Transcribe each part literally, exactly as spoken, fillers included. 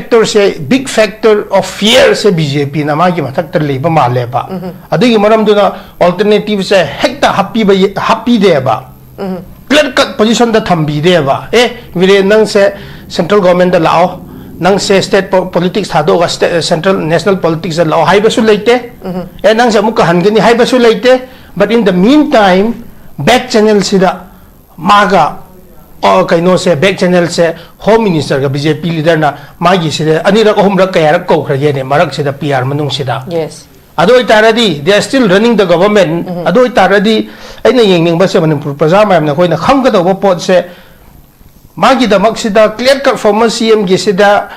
factor ꯁꯦ, big factor of fear ꯁꯦ B J ꯄꯤꯅ ꯃꯥꯒꯤ ꯃꯊꯛꯇ ꯂꯩꯕ ꯃꯥꯜꯂꯦꯕ꯫ ꯑꯗꯨꯒꯤ ꯃꯔꯝꯗꯨꯅ alternative ꯁꯦ ꯍꯦꯛꯇ ꯍꯥꯞꯄꯤꯕ ꯍꯥꯞꯄꯤꯗꯦꯕ꯫ Clear cut position ꯗ ꯊꯝꯕꯤꯗꯦꯕ꯫ ꯑꯦ, ꯕꯤꯔꯦꯟ, ꯅꯪꯁꯦ central government ꯇ ꯂꯥꯛꯑꯣ, ꯅꯪꯁꯦ state politics ꯊꯥꯗꯣꯛꯑꯒ central national politics ꯇ ꯂꯥꯛꯑꯣ ꯍꯥꯏꯕꯁꯨ ꯂꯩꯇꯦ꯫ ꯑꯦ, ꯅꯪꯁꯦ ꯑꯃꯨꯛꯀ ꯍꯟꯒꯅꯤ ꯍꯥꯏꯕꯁꯨ ꯂꯩꯇꯦ꯫ But in the meantime, back channel ꯁꯤꯗ ꯃꯥꯒ, ꯑ, ꯀꯩꯅꯣꯁꯦ, back channel ꯁꯦ Home Minister ꯒ ꯕꯤ ꯖꯦ ꯄꯤ leader ꯅ ꯃꯥꯒꯤꯁꯤꯗ ꯑꯅꯤꯔꯛ, ꯑꯍꯨꯝꯔꯛ, ꯀꯌꯥꯔꯛ ꯀꯧꯈ꯭ꯔꯒꯦꯅꯦ ꯃꯔꯛꯁꯤꯗ, ꯄꯤ ꯑꯥꯔ ꯃꯅꯨꯡꯁꯤꯗ? Yes. ꯑꯗꯨ ꯑꯣꯏꯇꯥꯔꯗꯤ they are still running the government꯫ ꯑꯗꯨ ꯑꯣꯏꯇꯥꯔꯗꯤ ꯑꯩꯅ ꯌꯦꯡꯅꯤꯡꯕꯁꯦ, ꯃꯅꯤꯄꯨꯔ ꯄ꯭ꯔꯖꯥ ꯃꯌꯥꯝꯅ ꯑꯩꯈꯣꯏꯅ ꯈꯪꯒꯗꯧꯕ ꯄꯣꯠꯁꯦ, ꯃꯥꯒꯤꯗꯃꯛꯁꯤꯗ clear cut former C M ꯒꯤꯁꯤꯗ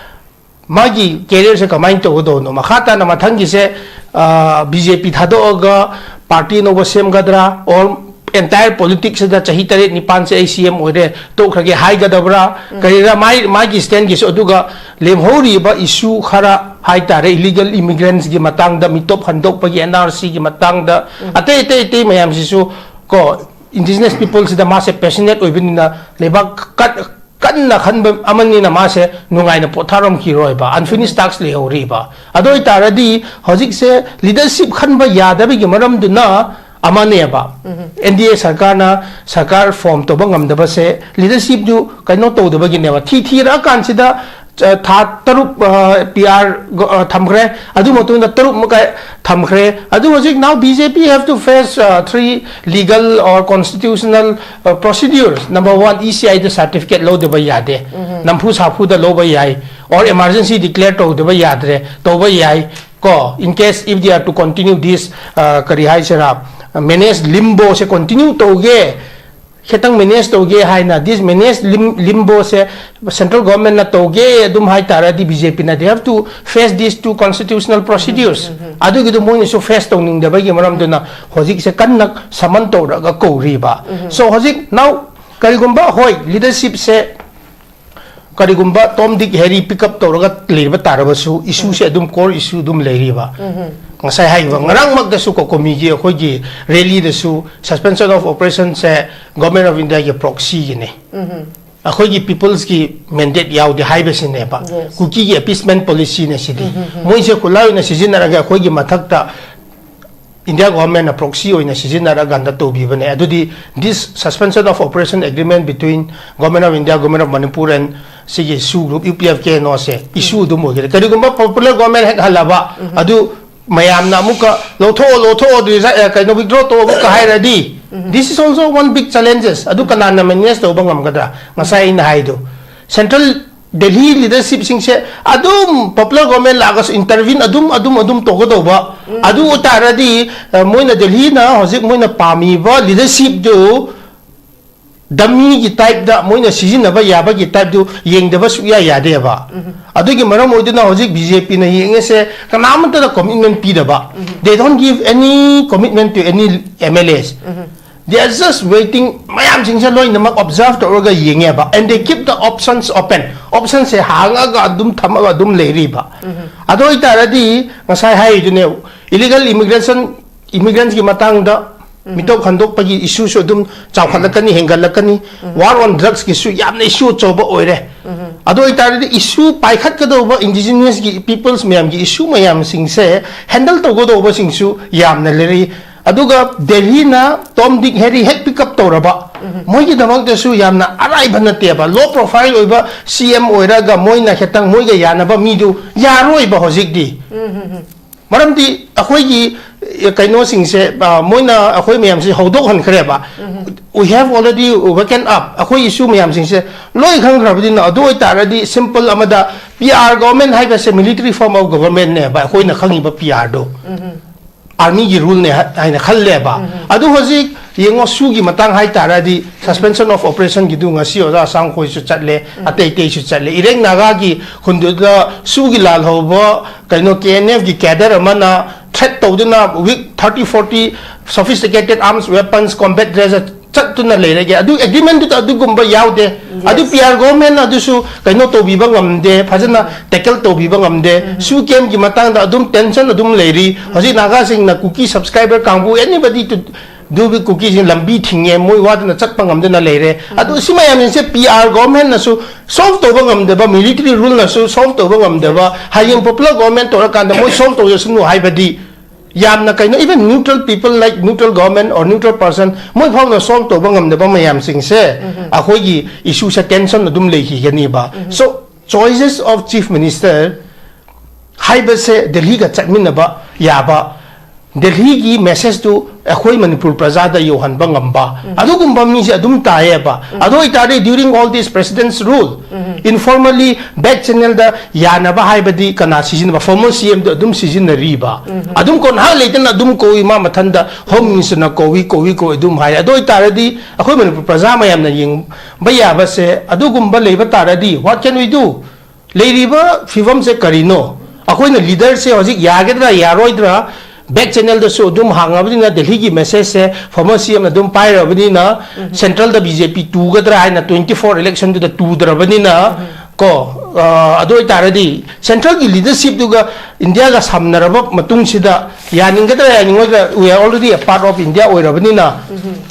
ꯃꯥꯒꯤ career ꯁꯦ ꯀꯃꯥꯏꯅ ꯇꯧꯒꯗꯧꯕꯅꯣ? ꯃꯈꯥ ꯇꯥꯅ ꯃꯊꯪꯒꯤꯁꯦ, ꯑ, ꯕꯤ ꯖꯦ ꯄꯤ ꯊꯥꯗꯣꯛꯑꯒ party ꯑꯅꯧꯕ ꯁꯦꯝꯒꯗ꯭ꯔꯥ? Or entire politics ꯁꯤꯗ ꯆꯍꯤ ꯇꯔꯦꯠ ꯅꯤꯄꯥꯟꯁꯦ ꯑꯩ C M ꯑꯣꯏꯔꯦ, ꯇꯣꯛꯈ꯭ꯔꯒꯦ ꯍꯥꯏꯒꯗꯕ꯭ꯔꯥ? ꯀꯔꯤꯔꯥ ꯃꯥꯏ, ꯃꯥꯒꯤ stand ꯒꯤꯁꯨ? ꯑꯗꯨꯒ ꯂꯦꯝꯍꯧꯔꯤꯕ issue ꯈꯔ ꯍꯥꯏꯇꯥꯔꯦ, illegal immigrants ꯀꯤ ꯃꯇꯥꯡꯗ, ꯃꯤꯇꯣꯞ ꯍꯟꯗꯣꯛꯄꯒꯤ, N R C ꯒꯤ ꯃꯇꯥꯡꯗ, ꯑꯇꯩ, ꯑꯇꯩ, ꯑꯇꯩ ꯃꯌꯥꯝꯁꯤꯁꯨ ꯀꯣ, indigenous people ꯁꯤꯗ ꯃꯥꯁꯦ passionate ꯑꯣꯏꯕꯅꯤꯅ, ꯂꯩꯕꯥꯛ ꯀꯠ-, ꯀꯟꯅ ꯈꯟꯕ ꯑꯃꯅꯤꯅ ꯃꯥꯁꯦ ꯅꯨꯡꯉꯥꯏꯅ ꯄꯣꯊꯥꯔꯝꯈꯤꯔꯣꯏꯕ, unfinished task ꯂꯩꯍꯧꯔꯤꯕ꯫ ꯑꯗꯨ ꯑꯣꯏꯇꯥꯔꯗꯤ ꯍꯧꯖꯤꯛꯁꯦ leadership ꯈꯟꯕ ꯌꯥꯗꯕꯒꯤ ꯃꯔꯝꯗꯨꯅ ꯑꯃꯅꯦꯕ꯫ N D A ꯁꯔꯀꯥꯔꯅ ꯁꯔꯀꯥꯔ form ꯇꯧꯕ ꯉꯝꯗꯕꯁꯦ leadership ꯇꯨ ꯀꯩꯅꯣ ꯇꯧꯗꯕꯒꯤꯅꯦꯕ꯫ ꯊꯤ ꯊꯤꯔꯛꯑꯀꯥꯟꯁꯤꯗ, ꯑ, ꯊꯥ ꯇꯔꯨꯛ, ꯑ, P R ꯒ-, ꯑ, ꯊꯝꯈ꯭ꯔꯦ꯫ ꯑꯗꯨ ꯃꯇꯨꯡꯗ ꯇꯔꯨꯛ ꯃꯈꯥꯏ ꯊꯝꯈ꯭ꯔꯦ꯫ ꯑꯗꯨ ꯍꯧꯖꯤꯛ now B J P have to face, uh, three legal or constitutional, uh, procedures. Number one, E C I the certificate ꯂꯧꯗꯕ ꯌꯥꯗꯦ꯫ ꯅꯝꯐꯨ ꯁꯥꯐꯨꯗ ꯂꯧꯕ ꯌꯥꯏ꯫ Or emergency declare ꯇꯧꯗꯕ ꯌꯥꯗ꯭ꯔꯦ, ꯇꯧꯕ ꯌꯥꯏ꯫ ꯀꯣ, in case if they are to continue this, uh, ꯀꯔꯤ ꯍꯥꯏꯁꯤꯔꯥ, manage limbo ꯁꯦ continue ꯇꯧꯒꯦ, ꯈꯤꯇꯪ manage ꯇꯧꯒꯦ ꯍꯥꯏꯅ, this manage lim-, limbo say central government ꯅ ꯇꯧꯒꯦ ꯑꯗꯨꯝ ꯍꯥꯏꯇꯥꯔꯗꯤ, B J P ꯅ they have to face these two constitutional procedures. ꯑꯗꯨꯒꯤꯗꯨ ꯃꯣꯏꯅꯁꯨ face ꯇꯧꯅꯤꯡꯗꯕꯒꯤ ꯃꯔꯝꯗꯨꯅ ꯍꯧꯖꯤꯛꯁꯦ ꯀꯟꯅ summon ꯇꯧꯔꯒ ꯀꯧꯔꯤꯕ꯫ So ꯍꯧꯖꯤꯛ now ꯀꯔꯤꯒꯨꯝꯕ, ꯍꯣꯏ, leadership ꯁꯦ ꯀꯔꯤꯒꯨꯝꯕ Tom, Dick, Harry pick up ꯇꯧꯔꯒ ꯂꯩꯕ ꯇꯥꯔꯕꯁꯨ, issue ꯁꯦ ꯑꯗꯨꯝ core issue ꯑꯗꯨꯝ ꯂꯩꯔꯤꯕ꯫ ꯉꯁꯥꯏ ꯍꯥꯏꯈꯤꯕ ꯉꯔꯥꯡꯃꯛꯇꯁꯨ ꯀꯣꯀꯣꯃꯤꯒꯤ ꯑꯩꯈꯣꯏꯒꯤ rally ꯗꯁꯨ suspension of operation say Government of India ꯒꯤ proxy ꯒꯤꯅꯦ꯫ ꯑꯩꯈꯣꯏꯒꯤ peopleꯁꯀꯤ mandate ꯌꯥꯎꯗꯦ ꯍꯥꯏꯕꯁꯤꯅꯦꯕ꯫ Yes. ꯀꯨꯀꯤꯒꯤ appeasement policyꯅꯦ ꯁꯤꯗꯤ꯫ ꯃꯣꯏꯁꯦ ꯈꯨꯠꯂꯥꯏ ꯑꯣꯏꯅ ꯁꯤꯖꯤꯟꯅꯔꯒ ꯑꯩꯈꯣꯏꯒꯤ ꯃꯊꯛꯇ India governmentꯅ proxy ꯑꯣꯏꯅ ꯁꯤꯖꯤꯟꯅꯔꯒ ꯀꯟꯗꯛ ꯇꯧꯕꯤꯕꯅꯦ꯫ ꯑꯗꯨꯗꯤ this suspension of operation agreement between Government of India, Government of Manipur and ꯁꯤꯒꯤ SoO group, UPF, KNOꯁꯦ issue ꯑꯗꯨꯝ ꯑꯣꯏꯒꯅꯤ꯫ ꯀꯔꯤꯒꯨꯝꯕ popular government ꯍꯦꯛ ꯍꯜꯂꯕ, ꯑꯗꯨ ꯃꯌꯥꯝꯅ ꯑꯃꯨꯛꯀ ꯂꯧꯊꯣꯛꯑꯣ, ꯂꯧꯊꯣꯛꯑꯣ, resign, ꯑ, ꯀꯩꯅꯣ, withdraw ꯇꯧ ꯑꯃꯨꯛꯀ ꯍꯥꯏꯔꯗꯤ, this is also one big challenges꯫ ꯑꯗꯨ ꯀꯅꯥꯅ manage ꯇꯧꯕ ꯉꯝꯒꯗ꯭ꯔꯥ? ꯉꯁꯥꯏ ꯑꯩꯅ ꯍꯥꯏꯗꯣ, central Delhi leadershipꯁꯤꯡꯁꯦ ꯑꯗꯨꯝ popular government ꯂꯥꯛꯑꯒꯁꯨ intervene ꯑꯗꯨꯝ, ꯑꯗꯨꯝ, ꯑꯗꯨꯝ ꯇꯧꯒꯗꯧꯕ꯫ ꯑꯗꯨ ꯑꯣꯏꯇꯥꯔꯗꯤ, ꯑ, ꯃꯣꯏꯅ Delhiꯅ ꯍꯧꯖꯤꯛ ꯃꯣꯏꯅ ꯄꯥꯝꯃꯤꯕ leadershipꯇꯨ dummyꯒꯤ typeꯇ ꯃꯣꯏꯅ ꯁꯤꯖꯤꯟꯅꯕ ꯌꯥꯕꯒꯤ typeꯇꯨ ꯌꯦꯡꯗꯕ ꯁꯨꯛꯌꯥ ꯌꯥꯗꯦꯕ꯫ ꯑꯗꯨꯒꯤ ꯃꯔꯝ ꯑꯣꯏꯗꯨꯅ ꯍꯧꯖꯤꯛ BJPꯅ ꯌꯦꯡꯉꯤꯁꯦ ꯀꯅꯥꯃꯠꯇꯗ commitment ꯄꯤꯗꯕ꯫ They don't give any commitment to any MLAs. They are just waiting꯫ ꯃꯌꯥꯝꯁꯤꯡꯁꯦ ꯂꯣꯏꯅꯃꯛ observe ꯇꯧꯔꯒ ꯌꯦꯡꯉꯦꯕ, and they keep the options open꯫ Optionꯁꯦ ꯍꯥꯡꯉꯒ ꯑꯗꯨꯝ ꯊꯝꯃꯒ ꯑꯗꯨꯝ ꯂꯩꯔꯤꯕ꯫ ꯑꯗꯨ ꯑꯣꯏꯇꯥꯔꯗꯤ ꯉꯁꯥꯏ ꯍꯥꯏꯔꯤꯗꯨꯅꯦ, illegal immigration, immigrantꯀꯤ ꯃꯇꯥꯡꯗ ꯃꯤꯇꯣꯞ ꯈꯟꯗꯣꯛꯄꯒꯤ issueꯁꯨ ꯑꯗꯨꯝ ꯆꯥꯎꯈꯠꯂꯛꯀꯅꯤ, ꯍꯦꯟꯒꯠꯂꯛꯀꯅꯤ꯫ War on drugsꯀꯤꯁꯨ ꯌꯥꯝꯅ issue ꯑꯆꯧꯕ ꯑꯣꯏꯔꯦ꯫ ꯑꯗꯨ ꯑꯣꯏꯇꯥꯔꯗꯤ issue ꯄꯥꯏꯈꯠꯀꯗꯧꯕ indigenousꯀꯤ peoples ꯃꯌꯥꯝꯒꯤ issue ꯃꯌꯥꯝꯁꯤꯡꯁꯦ handle ꯇꯧꯒꯗꯧꯕꯁꯤꯡꯁꯨ ꯌꯥꯝꯅ ꯂꯩꯔꯤ꯫ ꯑꯗꯨꯒ Delhiꯅ Tom, Dick, Harry ꯍꯦꯛ pick up ꯇꯧꯔꯕ, ꯃꯣꯏꯒꯤꯗꯃꯛꯇꯁꯨ ꯌꯥꯝꯅ ꯑꯔꯥꯏꯕ ꯅꯠꯇꯦꯕ꯫ Low profile ꯑꯣꯏꯕ CM ꯑꯣꯏꯔꯒ ꯃꯣꯏꯅ ꯈꯤꯇꯪ ꯃꯣꯏꯒ ꯌꯥꯅꯕ ꯃꯤꯗꯨ ꯌꯥꯔꯣꯏꯕ ꯍꯧꯖꯤꯛꯇꯤ꯫ ꯃꯔꯝꯗꯤ ꯑꯩꯈꯣꯏꯒꯤ, ꯑꯦ, ꯀꯩꯅꯣꯁꯤꯡꯁꯦ, ꯑ, ꯃꯣꯏꯅ ꯑꯩꯈꯣꯏ ꯃꯌꯥꯝꯁꯦ ꯍꯧꯗꯣꯛꯍꯟꯈ꯭ꯔꯦꯕ꯫ We have already woken up꯫ ꯑꯩꯈꯣꯏ issue ꯃꯌꯥꯝꯁꯤꯡꯁꯦ ꯂꯣꯏ ꯈꯪꯈ꯭ꯔꯕꯅꯤꯅ, ꯑꯗꯨ ꯑꯣꯏꯇꯥꯔꯗꯤ simple ꯑꯃꯗ PR government ꯍꯥꯏꯕꯁꯦ military form of governmentꯅꯦꯕ, ꯑꯩꯈꯣꯏꯅ ꯈꯪꯉꯤꯕ PRꯗꯣ꯫ Armyꯒꯤ ruleꯅꯦ ꯍꯥ-, ꯍꯥꯏꯅ ꯈꯜꯂꯦꯕ꯫ ꯑꯗꯨ ꯍꯧꯖꯤꯛ ꯌꯦꯡꯉꯣ, SoOꯒꯤ ꯃꯇꯥꯡ ꯍꯥꯏꯇꯥꯔꯗꯤ suspension of operationꯒꯤꯗꯨ ꯉꯁꯤ ꯑꯣꯖꯥ ꯑꯁꯥꯡꯈꯣꯏꯁꯨ ꯆꯠꯂꯦ, ꯑꯇꯩ ꯑꯇꯩꯁꯨ ꯆꯠꯂꯦ꯫ ꯏꯔꯦꯡ ꯅꯥꯒꯥꯒꯤ ꯈꯨꯟꯗꯨꯗ SoOꯒꯤ ꯂꯥꯜꯍꯧꯕ ꯀꯩꯅꯣ KNFꯀꯤ cadre ꯑꯃꯅ threat ꯇꯧꯗꯨꯅ with thirty forty sophisticated arms, weapons, combat dress ꯆꯠꯇꯨꯅ ꯂꯩꯔꯒꯦ꯫ ꯑꯗꯨ agreementꯗꯨꯗ ꯑꯗꯨꯒꯨꯝꯕ ꯌꯥꯎꯗꯦ꯫ ꯑꯗꯨ PR governmentꯅ ꯑꯗꯨꯁꯨ ꯀꯩꯅꯣ ꯇꯧꯕꯤꯕ ꯉꯝꯗꯦ, ꯐꯖꯅ tackle ꯇꯧꯕꯤꯕ ꯉꯝꯗꯦ꯫ SoO campꯀꯤ ꯃꯇꯥꯡꯗ ꯑꯗꯨꯝ tension ꯑꯗꯨꯝ ꯂꯩꯔꯤ꯫ ꯍꯧꯖꯤꯛ ꯅꯥꯒꯥꯁꯤꯡꯅ ꯀꯨꯀꯤ subscriber ꯀꯥꯡꯕꯨ, anybody to ꯗꯨꯕꯤ ꯀꯨꯀꯤꯁꯤꯡ ꯂꯝꯕꯤ ꯊꯤꯡꯉꯦ, ꯃꯣꯏ ꯋꯥꯗꯅ ꯆꯠꯄ ꯉꯝꯗꯅ ꯂꯩꯔꯦ꯫ ꯑꯗꯨ ꯁꯤ ꯃꯌꯥꯝꯁꯤꯡꯁꯦ P R government ꯅꯁꯨ solve ꯇꯧꯕ ꯉꯝꯗꯕ, military rule ꯅꯁꯨ solve ꯇꯧꯕ ꯉꯝꯗꯕ, ꯍꯌꯦꯡ popular government ꯇꯧꯔꯀꯥꯟꯗ ꯃꯣꯏ solve ꯇꯧꯖꯁꯅꯨ ꯍꯥꯏꯕꯗꯤ ꯌꯥꯝꯅ ꯀꯩꯅꯣ, even neutral people like neutral government or neutral person ꯃꯣꯏ ꯐꯥꯎꯅ solve ꯇꯧꯕ ꯉꯝꯗꯕ ꯃꯌꯥꯝꯁꯤꯡꯁꯦ ꯑꯩꯈꯣꯏꯒꯤ issue ꯁꯦ tension ꯑꯗꯨꯝ ꯂꯩꯈꯤꯒꯅꯤꯕ꯫ So choices of chief minister ꯍꯥꯏꯕꯁꯦ ꯗꯦꯜꯍꯤꯒ ꯆꯠꯃꯤꯟꯅꯕ ꯌꯥꯕ, ꯗꯦꯜꯍꯤꯒꯤ message ꯇꯨ ꯑꯩꯈꯣꯏ ꯃꯅꯤꯄꯨꯔ ꯄ꯭ꯔꯖꯥꯗ ꯌꯧꯍꯟꯕ ꯉꯝꯕ ꯑꯗꯨꯒꯨꯝꯕ ꯃꯤꯁꯦ ꯑꯗꯨꯝ ꯇꯥꯏꯌꯦꯕ꯫ ꯑꯗꯨ ꯑꯣꯏꯇꯥꯔꯗꯤ during all this president's rule informally back channel ꯗ ꯌꯥꯅꯕ ꯍꯥꯏꯕꯗꯤ ꯀꯅꯥ ꯁꯤꯖꯤꯟꯅꯕ? Former C M ꯗꯨ ꯑꯗꯨꯝ ꯁꯤꯖꯤꯟꯅꯔꯤꯕ꯫ ꯑꯗꯨꯝ ꯀꯣꯟꯍꯥꯛ ꯂꯩꯇꯅ ꯑꯗꯨꯝ ꯀꯧꯏ, ꯃꯥ ꯃꯊꯟꯗ home minister ꯅ ꯀꯧꯏ, ꯀꯧꯏ, ꯀꯧꯏ ꯑꯗꯨꯝ ꯍꯥꯏ꯫ ꯑꯗꯨ ꯑꯣꯏꯇꯥꯔꯗꯤ ꯑꯩꯈꯣꯏ ꯃꯅꯤꯄꯨꯔ ꯄ꯭ꯔꯖꯥ ꯃꯌꯥꯝꯅ ꯌꯦꯡꯕ ꯌꯥꯕꯁꯦ ꯑꯗꯨꯒꯨꯝꯕ ꯂꯩꯕ ꯇꯥꯔꯗꯤ what can we do? ꯂꯩꯔꯤꯕ ꯐꯤꯕꯝꯁꯦ ꯀꯔꯤꯅꯣ? ꯑꯩꯈꯣꯏꯅ leader ꯁꯦ ꯍꯧꯖꯤꯛ ꯌꯥꯒꯗ꯭ꯔꯥ ꯌꯥꯔꯣꯏꯗ꯭ꯔꯥ? Back channel ꯗꯁꯨ ꯑꯗꯨꯝ ꯍꯥꯡꯉꯕꯅꯤꯅ ꯗꯦꯜꯍꯤꯒꯤ message ꯁꯦ former C M ꯅ ꯑꯗꯨꯝ ꯄꯥꯏꯔꯕꯅꯤꯅ central ꯗ B J P ꯇꯨꯒꯗ꯭ꯔꯥ ꯍꯥꯏꯅ twenty four election ꯗꯨꯗ ꯇꯨꯗ꯭ꯔꯕꯅꯤꯅ ꯀꯣ, ꯑ, ꯑꯗꯨ ꯑꯣꯏꯇꯥꯔꯗꯤ central ꯒꯤ leadership ꯇꯨꯒ ꯏꯟꯗꯤꯌꯥꯒ ꯁꯝꯅꯔꯕ ꯃꯇꯨꯡꯁꯤꯗ ꯌꯥꯅꯤꯡꯒꯗ꯭ꯔꯥ ꯌꯥꯅꯤꯡꯉꯣꯏꯗ꯭ꯔꯥ, we are already a part of India ꯑꯣꯏꯔꯕꯅꯤꯅ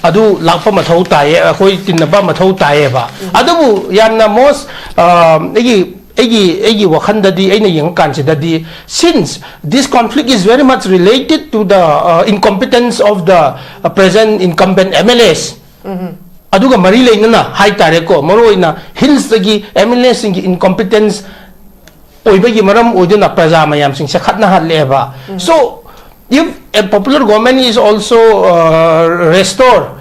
ꯑꯗꯨ ꯂꯥꯛꯄ ꯃꯊꯧ ꯇꯥꯏꯌꯦ, ꯑꯩꯈꯣꯏ ꯇꯤꯟꯅꯕ ꯃꯊꯧ ꯇꯥꯏꯌꯦꯕ꯫ ꯑꯗꯨꯕꯨ ꯌꯥꯝꯅ most, ꯑ, ꯑꯩꯒꯤ ꯑꯩꯒꯤ ꯑꯩꯒꯤ ꯋꯥꯈꯜꯗꯗꯤ, ꯑꯩꯅ ꯌꯦꯡꯉꯀꯥꯟꯁꯤꯗꯗꯤ, since this conflict is very much related to the, uh, incompetence of the, uh, present incumbent M L As, ꯑꯗꯨꯒ ꯃꯔꯤ ꯂꯩꯅꯅ ꯍꯥꯏꯇꯥꯔꯦꯀꯣ, ꯃꯔꯨꯑꯣꯏꯅ hills ꯇꯒꯤ M L A ꯁꯤꯡꯒꯤ incompetence ꯑꯣꯏꯕꯒꯤ ꯃꯔꯝ ꯑꯣꯏꯗꯨꯅ ꯄ꯭ꯔꯖꯥ ꯃꯌꯥꯝꯁꯤꯡꯁꯦ ꯈꯠꯅꯍꯜꯂꯦꯕ꯫ So if a popular government is also, uh, restore,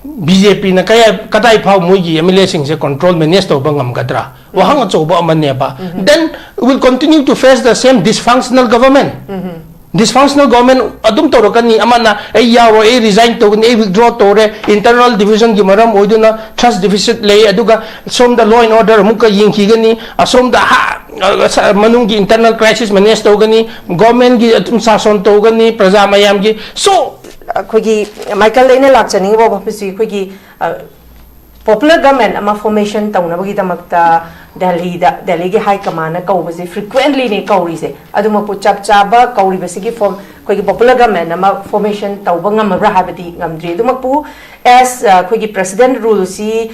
B J P ꯅ ꯀꯌꯥ, ꯀꯗꯥꯏ ꯐꯥꯎ ꯃꯣꯏꯒꯤ M L A ꯁꯤꯡꯁꯦ control, manage ꯇꯧꯕ ꯉꯝꯒꯗ꯭ꯔꯥ? ꯋꯥꯍꯪ ꯑꯆꯧꯕ ꯑꯃꯅꯦꯕ꯫ Then we will continue to face the same dysfunctional government. Dysfunctional government ꯑꯗꯨꯝ ꯇꯧꯔꯛꯀꯅꯤ, ꯑꯃꯅ "ꯑꯩ ꯌꯥꯎꯔꯣꯏ, ꯑꯩ resign ꯇꯧꯒꯅꯤ, ꯑꯩ withdraw ꯇꯧꯔꯦ, internal division ꯒꯤ ꯃꯔꯝ ꯑꯣꯏꯗꯨꯅ trust deficit ꯂꯩ", ꯑꯗꯨꯒ ꯁꯣꯝꯗ law and order ꯑꯃꯨꯛꯀ ꯌꯦꯡꯈꯤꯒꯅꯤ, ꯑꯁꯣꯝꯗ ꯍꯥ, ꯑ, ꯁ-, ꯃꯅꯨꯡꯒꯤ internal crisis manage ꯇꯧꯒꯅꯤ, government ꯒꯤ ꯑꯗꯨꯝ ꯁꯥꯁꯣꯟ ꯇꯧꯒꯅꯤ, ꯄ꯭ꯔꯖꯥ ꯃꯌꯥꯝꯒꯤ꯫ So ꯑꯩꯈꯣꯏꯒꯤ, ꯃꯥꯏꯀꯜꯗ ꯑꯩꯅ ꯂꯥꯛꯆꯅꯤꯡꯉꯤꯕ ꯋꯥꯐꯝꯁꯤ ꯑꯩꯈꯣꯏꯒꯤ, ꯑ, ꯄꯣꯄꯨꯂꯔ ꯒꯃꯦꯟ ꯑꯃ ꯐꯣꯔꯃꯦꯁꯟ ꯇꯧꯅꯕꯒꯤꯗꯃꯛꯇ ꯗꯦꯜꯂꯤꯗ, ꯗꯦꯜꯂꯤꯒꯤ ꯍꯥꯏ ꯀꯃꯥꯟꯅ ꯀꯧꯕꯁꯦ ꯐ꯭ꯔꯤꯀ꯭ꯋꯦꯟꯂꯤꯅꯦ ꯀꯧꯔꯤꯁꯦ꯫ ꯑꯗꯨꯃꯛꯄꯨ ꯆꯞ ꯆꯥꯕ ꯀꯧꯔꯤꯕꯁꯤꯒꯤ ꯐꯣꯔꯝ, ꯑꯩꯈꯣꯏꯒꯤ ꯄꯣꯄꯨꯂꯔ ꯒꯃꯦꯟ ꯑꯃ ꯐꯣꯔꯃꯦꯁꯟ ꯇꯧꯕ ꯉꯝꯃꯕ꯭ꯔꯥ ꯍꯥꯏꯕꯗꯤ ꯉꯝꯗ꯭ꯔꯤ꯫ ꯑꯗꯨꯃꯛꯄꯨ ꯑꯦꯁ ꯑꯩꯈꯣꯏꯒꯤ ꯄ꯭ꯔꯦꯁꯤꯗꯦꯟ ꯔꯨꯜꯁꯤ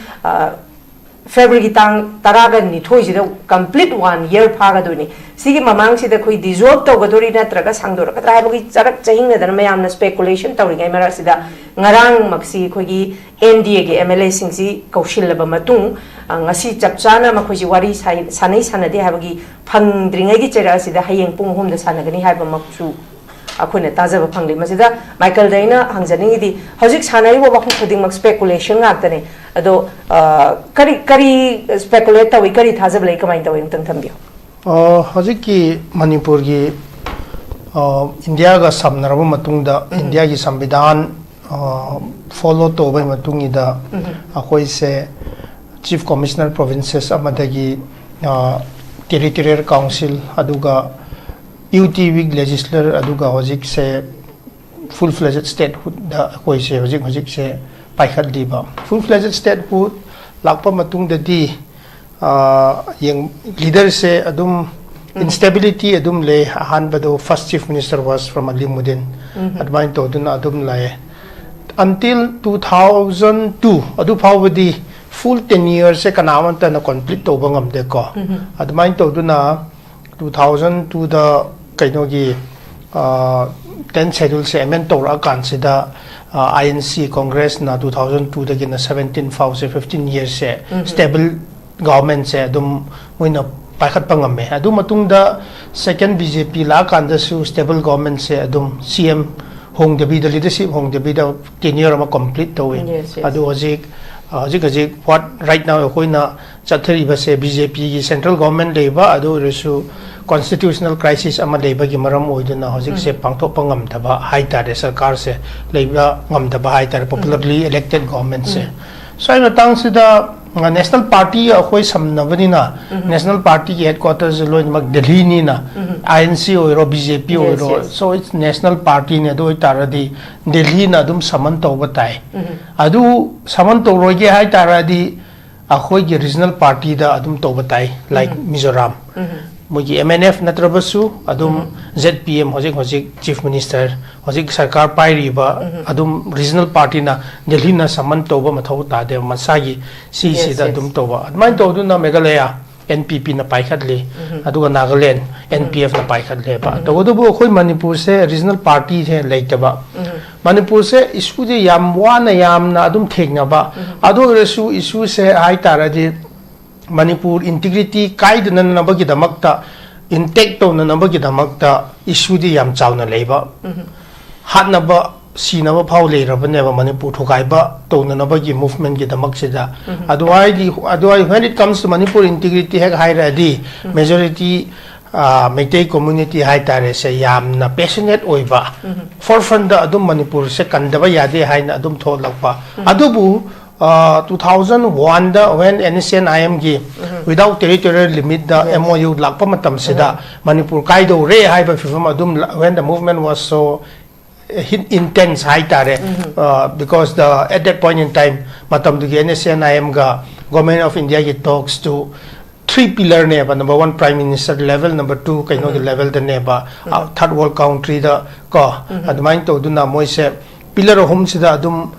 ꯐꯦꯕ꯭ꯔꯨꯋꯥꯔꯤꯒꯤ ꯇꯥꯡ ꯇꯔꯥꯒ ꯅꯤꯊꯣꯏꯁꯤꯗ ꯀꯝꯄ꯭ꯂꯤꯠ ꯋꯥꯟ ꯌꯔ ꯐꯥꯒꯗꯣꯏꯅꯤ꯫ ꯁꯤꯒꯤ ꯃꯃꯥꯡꯁꯤꯗ ꯑꯩꯈꯣꯏ ꯗꯤꯖꯣꯜꯕ ꯇꯧꯒꯗꯣꯔꯤ ꯅꯠꯇ꯭ꯔꯒ ꯁꯥꯡꯗꯣꯔꯛꯀꯗ꯭ꯔꯥ ꯍꯥꯏꯕꯒꯤ ꯆꯔꯛ ꯆꯍꯤꯡꯅꯗꯅ ꯃꯌꯥꯝꯅ ꯁ꯭ꯄꯦꯀꯨꯂꯦꯁꯟ ꯇꯧꯔꯤꯉꯩ ꯃꯔꯛꯁꯤꯗ, ꯉꯔꯥꯡꯃꯛꯁꯤ ꯑꯩꯈꯣꯏꯒꯤ ꯑꯦꯟ ꯗꯤ ꯑꯦꯒꯤ ꯑꯦꯝ ꯑꯦꯜ ꯑꯦꯁꯤꯡꯁꯤ ꯀꯧꯁꯤꯜꯂꯕ ꯃꯇꯨꯡ, ꯑ, ꯉꯁꯤ ꯆꯞ ꯆꯥꯅ ꯃꯈꯣꯏꯁꯤ ꯋꯥꯔꯤ ꯁꯥꯏ-, ꯁꯥꯟꯅꯩ ꯁꯥꯟꯅꯗꯦ ꯍꯥꯏꯕꯒꯤ ꯐꯪꯗ꯭ꯔꯤꯉꯩꯒꯤ ꯆꯩꯔꯥꯛ ꯑꯁꯤꯗ ꯍꯌꯦꯡ ꯄꯨꯡ ꯑꯍꯨꯝꯗ ꯁꯥꯟꯅꯒꯅꯤ ꯍꯥꯏꯕꯃꯛꯁꯨ ꯑꯩꯈꯣꯏꯅ ꯇꯥꯖꯕ ꯐꯪꯂꯤ꯫ ꯃꯁꯤꯗ ꯃꯥꯏꯀꯜꯗ ꯑꯩꯅ ꯍꯪꯖꯅꯤꯡꯉꯤꯗꯤ, ꯍꯧꯖꯤꯛ ꯁꯥꯟꯅꯔꯤꯕ ꯋꯥꯐꯝ ꯈꯨꯗꯤꯡꯃꯛ ꯁ꯭ꯄꯦꯀꯨꯂꯦꯁꯟ ꯉꯥꯛꯇꯅꯤ꯫ ꯑꯗꯣ, ꯑ, ꯀꯔꯤ, ꯀꯔꯤ ꯁ꯭ꯄꯦꯀꯨꯂꯦꯠ ꯇꯧꯏ, ꯀꯔꯤ ꯊꯥꯖꯕ ꯂꯩ, ꯀꯃꯥꯏꯅ ꯇꯧꯏ, ꯑꯃꯨꯛꯇꯪ ꯊꯝꯕꯤꯌꯨ꯫ ꯑ, ꯍꯧꯖꯤꯛꯀꯤ ꯃꯅꯤꯄꯨꯔꯒꯤ, ꯑ, ꯏꯟꯗꯤꯌꯥꯒ ꯁꯝꯅꯔꯕ ꯃꯇꯨꯡꯗ, ꯎꯝ꯫ ꯏꯟꯗꯤꯌꯥꯒꯤ ꯁꯪꯕꯤꯙꯥꯟ, ꯑ, ꯐꯣꯂꯣ ꯇꯧꯕꯒꯤ ꯃꯇꯨꯡ ꯏꯟꯅ, ꯎꯝ꯫ ꯑꯩꯈꯣꯏꯁꯦ ꯆꯤꯐ ꯀꯃꯤꯁꯅꯔ ꯄ꯭ꯔꯣꯚꯤꯟꯁꯦꯁ ꯑꯃꯗꯒꯤ, ꯑ, ꯇꯦꯔꯤꯇꯣꯔꯤꯌꯦꯜ ꯀꯥꯎꯟꯁꯤꯜ, ꯑꯗꯨꯒ ꯌꯨ ꯇꯤ ꯋꯤꯛ ꯂꯦꯖꯤꯁꯂꯔ, ꯑꯗꯨꯒ ꯍꯧꯖꯤꯛꯁꯦ ꯐꯨꯜ ꯐ꯭ꯂꯦꯖꯦꯗ ꯁ꯭ꯇꯦꯠꯍꯨꯗ ꯑꯩꯈꯣꯏꯁꯦ ꯍꯧꯖꯤꯛ ꯍꯧꯖꯤꯛꯁꯦ ꯄꯥꯏꯈꯠꯂꯤꯕ꯫ ꯐꯨꯜ ꯐ꯭ꯂꯦꯖꯦꯗ ꯁ꯭ꯇꯦꯠꯍꯨꯗ ꯂꯥꯛꯄ ꯃꯇꯨꯡꯗꯗꯤ, ꯑ, ꯌꯦꯡ-, ꯂꯤꯗꯔꯁꯦ ꯑꯗꯨꯝ ꯎꯝ꯫ ꯏꯟꯁꯇꯦꯕꯤꯂꯤꯇꯤ ꯑꯗꯨꯝ ꯂꯩ꯫ ꯑꯍꯥꯟꯕꯗꯣ first chief minister was from Alimuddin. ꯎꯝ꯫ ꯑꯗꯨꯃꯥꯏꯅ ꯇꯧꯗꯨꯅ ꯑꯗꯨꯝ ꯂꯩ꯫ Until two thousand two, ꯑꯗꯨ ꯐꯥꯎꯕꯗꯤ ꯐꯨꯜ ꯇꯦꯟ ꯌꯔꯁꯁꯦ ꯀꯅꯥ ꯑꯃꯠꯇꯅ ꯀꯝꯄ꯭ꯂꯤꯠ ꯇꯧꯕ ꯉꯝꯗꯦꯀꯣ꯫ ꯎꯝ꯫ ꯑꯗꯨꯃꯥꯏꯅ ꯇꯧꯗꯨꯅ two thousand twoꯗ ꯀꯩꯅꯣꯒꯤ, ꯑ, tenth scheduleꯁꯦ ꯑꯦꯃꯦꯟ ꯇꯧꯔꯛꯑꯀꯥꯟꯁꯤꯗ, ꯑ, ꯑꯥꯏ ꯑꯦꯟ ꯁꯤ ꯀꯣꯡꯒ꯭ꯔꯦꯁꯅ two thousand twoꯗꯒꯤꯅ seventeen ꯐꯥꯎꯁꯦ, fifteen yearsꯁꯦ ꯎꯝ꯫ ꯁ꯭ꯇꯦꯕꯜ ꯒꯚꯔꯟꯃꯦꯟꯠꯁꯦ ꯑꯗꯨꯝ ꯃꯣꯏꯅ ꯄꯥꯏꯈꯠꯄ ꯉꯝꯃꯦ꯫ ꯑꯗꯨ ꯃꯇꯨꯡꯗ second B J P ꯂꯥꯛꯑꯀꯥꯟꯗꯁꯨ ꯁ꯭ꯇꯦꯕꯜ ꯒꯚꯔꯟꯃꯦꯟꯠꯁꯦ ꯑꯗꯨꯝ C M ꯍꯣꯡꯗꯕꯤꯗ, ꯂꯤꯗꯔꯁꯤꯞ ꯍꯣꯡꯗꯕꯤꯗ tenure ꯑꯃ ꯀꯝꯄ꯭ꯂꯤꯠ ꯇꯧꯏ꯫ Yes, yes. ꯑꯗꯨ ꯍꯧꯖꯤꯛ, ꯑ, ꯍꯧꯖꯤꯛ ꯍꯧꯖꯤꯛ what right now ꯑꯩꯈꯣꯏꯅ ꯆꯠꯊꯔꯤꯕꯁꯦ B J Pꯒꯤ ꯁꯦꯟꯇ꯭ꯔꯦꯜ ꯒꯚꯔꯟꯃꯦꯟꯠ ꯂꯩꯕ, ꯑꯗꯨ ꯑꯣꯏꯔꯁꯨ ꯀꯣꯟꯁꯇꯤꯇ꯭ꯌꯨꯁꯅꯦꯜ ꯀ꯭ꯔꯥꯏꯁꯤꯁ ꯑꯃ ꯂꯩꯕꯒꯤ ꯃꯔꯝ ꯑꯣꯏꯗꯨꯅ ꯍꯧꯖꯤꯛꯁꯦ ꯎꯝ꯫ ꯄꯥꯡꯊꯣꯛꯄ ꯉꯝꯗꯕ ꯍꯥꯏꯇꯥꯔꯦ, ꯁꯔꯀꯥꯔꯁꯦ ꯂꯩꯕ ꯉꯝꯗꯕ ꯍꯥꯏꯇꯥꯔꯦ, ꯎꯝ꯫ Popularly elected governmentꯁꯦ꯫ ꯎꯝ꯫ ꯁ꯭ꯋꯥꯏ ꯃꯇꯥꯡꯁꯤꯗ ꯅꯦꯁꯅꯦꯜ ꯄꯥꯔꯇꯤ ꯑꯩꯈꯣꯏ ꯁꯝꯅꯕꯅꯤꯅ, ꯅꯦꯁꯅꯦꯜ ꯄꯥꯔꯇꯤꯒꯤ ꯍꯦꯗ ꯀ꯭ꯋꯥꯇꯔꯁꯦ ꯂꯣꯏꯅꯃꯛ ꯗꯦꯜꯂꯤꯅꯤꯅ, ꯑꯥꯏ ꯑꯦꯟ ꯁꯤ ꯑꯣꯏꯔꯣ, ꯕꯤ ꯖꯦ ꯄꯤ ꯑꯣꯏꯔꯣ, ꯁꯣ ꯏꯠꯁ ꯅꯦꯁꯅꯦꯜ ꯄꯥꯔꯇꯤꯅꯦ꯫ ꯑꯗꯨ ꯑꯣꯏꯇꯥꯔꯗꯤ ꯗꯦꯜꯂꯤꯅ ꯑꯗꯨꯝ ꯁꯃꯟ ꯇꯧꯕ ꯇꯥꯏ꯫ ꯑꯗꯨ ꯁꯃꯟ ꯇꯧꯔꯣꯏꯒꯦ ꯍꯥꯏꯇꯥꯔꯗꯤ ꯑꯩꯈꯣꯏꯒꯤ ꯔꯤꯖꯅꯦꯜ ꯄꯥꯔꯇꯤꯗ ꯑꯗꯨꯝ ꯇꯧꯕ ꯇꯥꯏ, ꯂꯥꯏꯛ ꯃꯤꯖꯣꯔꯥꯝ꯫ ꯃꯣꯏꯒꯤ ꯑꯦꯝ ꯑꯦꯟ ꯑꯦꯐ ꯅꯠꯇ꯭ꯔꯕꯁꯨ ꯑꯗꯨꯝ ꯖꯦꯠ ꯄꯤ ꯑꯦꯝ, ꯍꯧꯖꯤꯛ ꯍꯧꯖꯤꯛ ꯆꯤꯐ ꯃꯤꯅꯤꯁꯇꯔ, ꯍꯧꯖꯤꯛ ꯁꯔꯀꯥꯔ ꯄꯥꯏꯔꯤꯕ, ꯑꯗꯨꯝ ꯔꯤꯖꯅꯦꯜ ꯄꯥꯔꯇꯤꯅ ꯗꯦꯜꯂꯤꯅ ꯁꯃꯟ ꯇꯧꯕ ꯃꯊꯧ ꯇꯥꯗꯦꯕ, ꯃꯁꯥꯒꯤ ꯁꯤꯁꯤꯗ ꯑꯗꯨꯝ ꯇꯧꯕ꯫ ꯑꯗꯨꯃꯥꯏꯅ ꯇꯧꯗꯨꯅ ꯃꯦꯘꯥꯂꯌꯥ ꯑꯦꯟ ꯄꯤ ꯄꯤꯅ ꯄꯥꯏꯈꯠꯂꯤ, ꯑꯗꯨꯒ ꯅꯥꯒꯥꯂꯦꯟ ꯑꯦꯟ ꯄꯤ ꯑꯦꯐꯅ ꯄꯥꯏꯈꯠꯂꯦꯕ꯫ ꯇꯧꯕꯇꯕꯨ ꯑꯩꯈꯣꯏ ꯃꯅꯤꯄꯨꯔꯁꯦ ꯔꯤꯖꯅꯦꯜ ꯄꯥꯔꯇꯤꯁꯦ ꯂꯩꯇꯕ꯫ ꯃꯅꯤꯄꯨꯔꯁꯦ ꯏꯁꯨꯁꯦ ꯌꯥꯝ ꯋꯥꯅ, ꯌꯥꯝꯅ ꯑꯗꯨꯝ ꯊꯦꯡꯅꯕ꯫ ꯑꯗꯨ ꯑꯣꯏꯔꯁꯨ ꯏꯁꯨꯁꯦ ꯍꯥꯏꯇꯥꯔꯗꯤ ꯃꯅꯤꯄꯨꯔ ꯏꯟꯇꯤꯒ꯭ꯔꯤꯇꯤ ꯀꯥꯏꯗꯅꯅꯕꯒꯤꯗꯃꯛꯇ, ꯏꯟꯇꯦꯛ ꯇꯧꯅꯅꯕꯒꯤꯗꯃꯛꯇ ꯏꯁꯨꯗꯤ ꯌꯥꯝ ꯆꯥꯎꯅ ꯂꯩꯕ꯫ ꯍꯥꯠꯅꯕ ꯁꯤꯅꯕ ꯐꯥꯎ ꯂꯩꯔꯕꯅꯦꯕ ꯃꯅꯤꯄꯨꯔ ꯊꯨꯒꯥꯏꯕ ꯇꯧꯅꯅꯕꯒꯤ ꯃꯨꯚꯃꯦꯟꯒꯤꯗꯃꯛꯁꯤꯗ꯫ ꯑꯗꯨꯋꯥꯏꯗꯤ, ꯑꯗꯨꯋꯥꯏ, when it comes to Manipur integrity ꯍꯦꯛ ꯍꯥꯏꯔꯗꯤ, ꯃꯦꯖꯣꯔꯤꯇꯤ ꯃꯩꯇꯩ ꯀꯝꯃ꯭ꯌꯨꯅꯤꯇꯤ ꯍꯥꯏꯇꯥꯔꯦ ꯁꯦ, ꯌꯥꯝꯅ ꯄꯦꯁꯅꯦꯠ ꯑꯣꯏꯕ, ꯐꯣꯔ ꯐ꯭ꯔꯟꯗ ꯑꯗꯨꯝ ꯃꯅꯤꯄꯨꯔꯁꯦ ꯀꯟꯗꯕ ꯌꯥꯗꯦ ꯍꯥꯏꯅ ꯑꯗꯨꯝ ꯊꯣꯛꯂꯛꯄ꯫ ꯑꯗꯨꯕꯨ ꯇꯨ ꯊꯥꯎꯖꯟ ꯋꯥꯟꯗ when ꯑꯦꯟ ꯑꯦꯁ ꯑꯦꯟ ꯑꯥꯏ ꯑꯦꯝꯒꯤ without territorial limitꯗ M O U ꯂꯥꯛꯄ ꯃꯇꯝꯁꯤꯗ ꯃꯅꯤꯄꯨꯔ ꯀꯥꯏꯗꯧꯔꯦ ꯍꯥꯏꯕ ꯐꯤꯕꯝ ꯑꯗꯨꯝ ꯂ-, when the movement was so hit intense ꯍꯥꯏꯇꯥꯔꯦ꯫ Because the, at that point in time, ꯃꯇꯝꯗꯨꯒꯤ ꯑꯦꯟ ꯑꯦꯁ ꯑꯦꯟ ꯑꯥꯏ ꯑꯦꯝꯒ Government of Indiaꯒꯤ talks to three pillarꯅꯦꯕ, number one prime minister level, number two ꯀꯩꯅꯣꯒꯤ levelꯗꯅꯦꯕ, third world countryꯗ ꯀꯣ, ꯑꯗꯨꯃꯥꯏꯅ ꯇꯧꯗꯨꯅ ꯃꯣꯏꯁꯦ ꯄꯤꯂꯔ ꯑꯍꯨꯝꯁꯤꯗ ꯑꯗꯨꯝ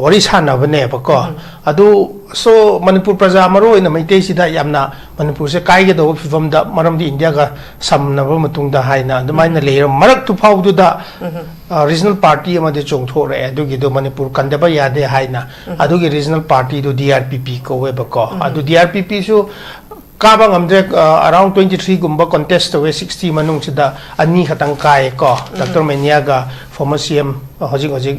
ꯋꯥꯔꯤ ꯁꯥꯟꯅꯕꯅꯦꯕꯀꯣ꯫ ꯑꯗꯨ, so ꯃꯅꯤꯄꯨꯔ ꯄ꯭ꯔꯖꯥ, ꯃꯔꯨ ꯑꯣꯏꯅ ꯃꯩꯇꯩꯁꯤꯗ ꯌꯥꯝꯅ ꯃꯅꯤꯄꯨꯔꯁꯦ ꯀꯥꯏꯒꯗꯧꯕ ꯐꯤꯕꯝꯗ, ꯃꯔꯝꯗꯤ ꯏꯟꯗꯤꯌꯥꯒ ꯁꯝꯅꯕ ꯃꯇꯨꯡꯗ ꯍꯥꯏꯅ ꯑꯗꯨꯃꯥꯏꯅ ꯂꯩꯔ ꯃꯔꯛꯇꯨ ꯐꯥꯎꯗꯨꯗ ꯔꯤꯖꯅꯦꯜ ꯄꯥꯔꯇꯤ ꯑꯃꯗꯤ ꯆꯣꯡꯊꯣꯛꯂꯛꯑꯦ꯫ ꯑꯗꯨꯒꯤꯗꯣ ꯃꯅꯤꯄꯨꯔ ꯀꯟꯗꯕ ꯌꯥꯗꯦ ꯍꯥꯏꯅ, ꯑꯗꯨꯒꯤ ꯔꯤꯖꯅꯦꯜ ꯄꯥꯔꯇꯤꯗꯨ ꯗꯤ ꯑꯥꯔ ꯄꯤ ꯄꯤ ꯀꯧꯋꯦꯕꯀꯣ꯫ ꯑꯗꯨ ꯗꯤ ꯑꯥꯔ ꯄꯤ ꯄꯤꯁꯨ ꯀꯥꯕ ꯉꯝꯗ꯭ꯔꯦ꯫ ꯑꯔꯥꯎꯟ ꯇ꯭ꯋꯦꯟꯇꯤ ꯊ꯭ꯔꯤꯒꯨꯝꯕ ꯀꯣꯟꯇꯦꯁ ꯇꯧꯋꯦ, ꯁꯤꯛꯁꯇꯤ ꯃꯅꯨꯡꯁꯤꯗ ꯑꯅꯤ ꯈꯛꯇꯪ ꯀꯥꯏꯌꯦꯀꯣ, ꯗꯥꯛꯇꯔ ꯃꯦꯅꯤꯌꯥꯒ ꯐꯣꯔꯃꯔ ꯁꯤ ꯑꯦꯝ ꯍꯧꯖꯤꯛ ꯍꯧꯖꯤꯛ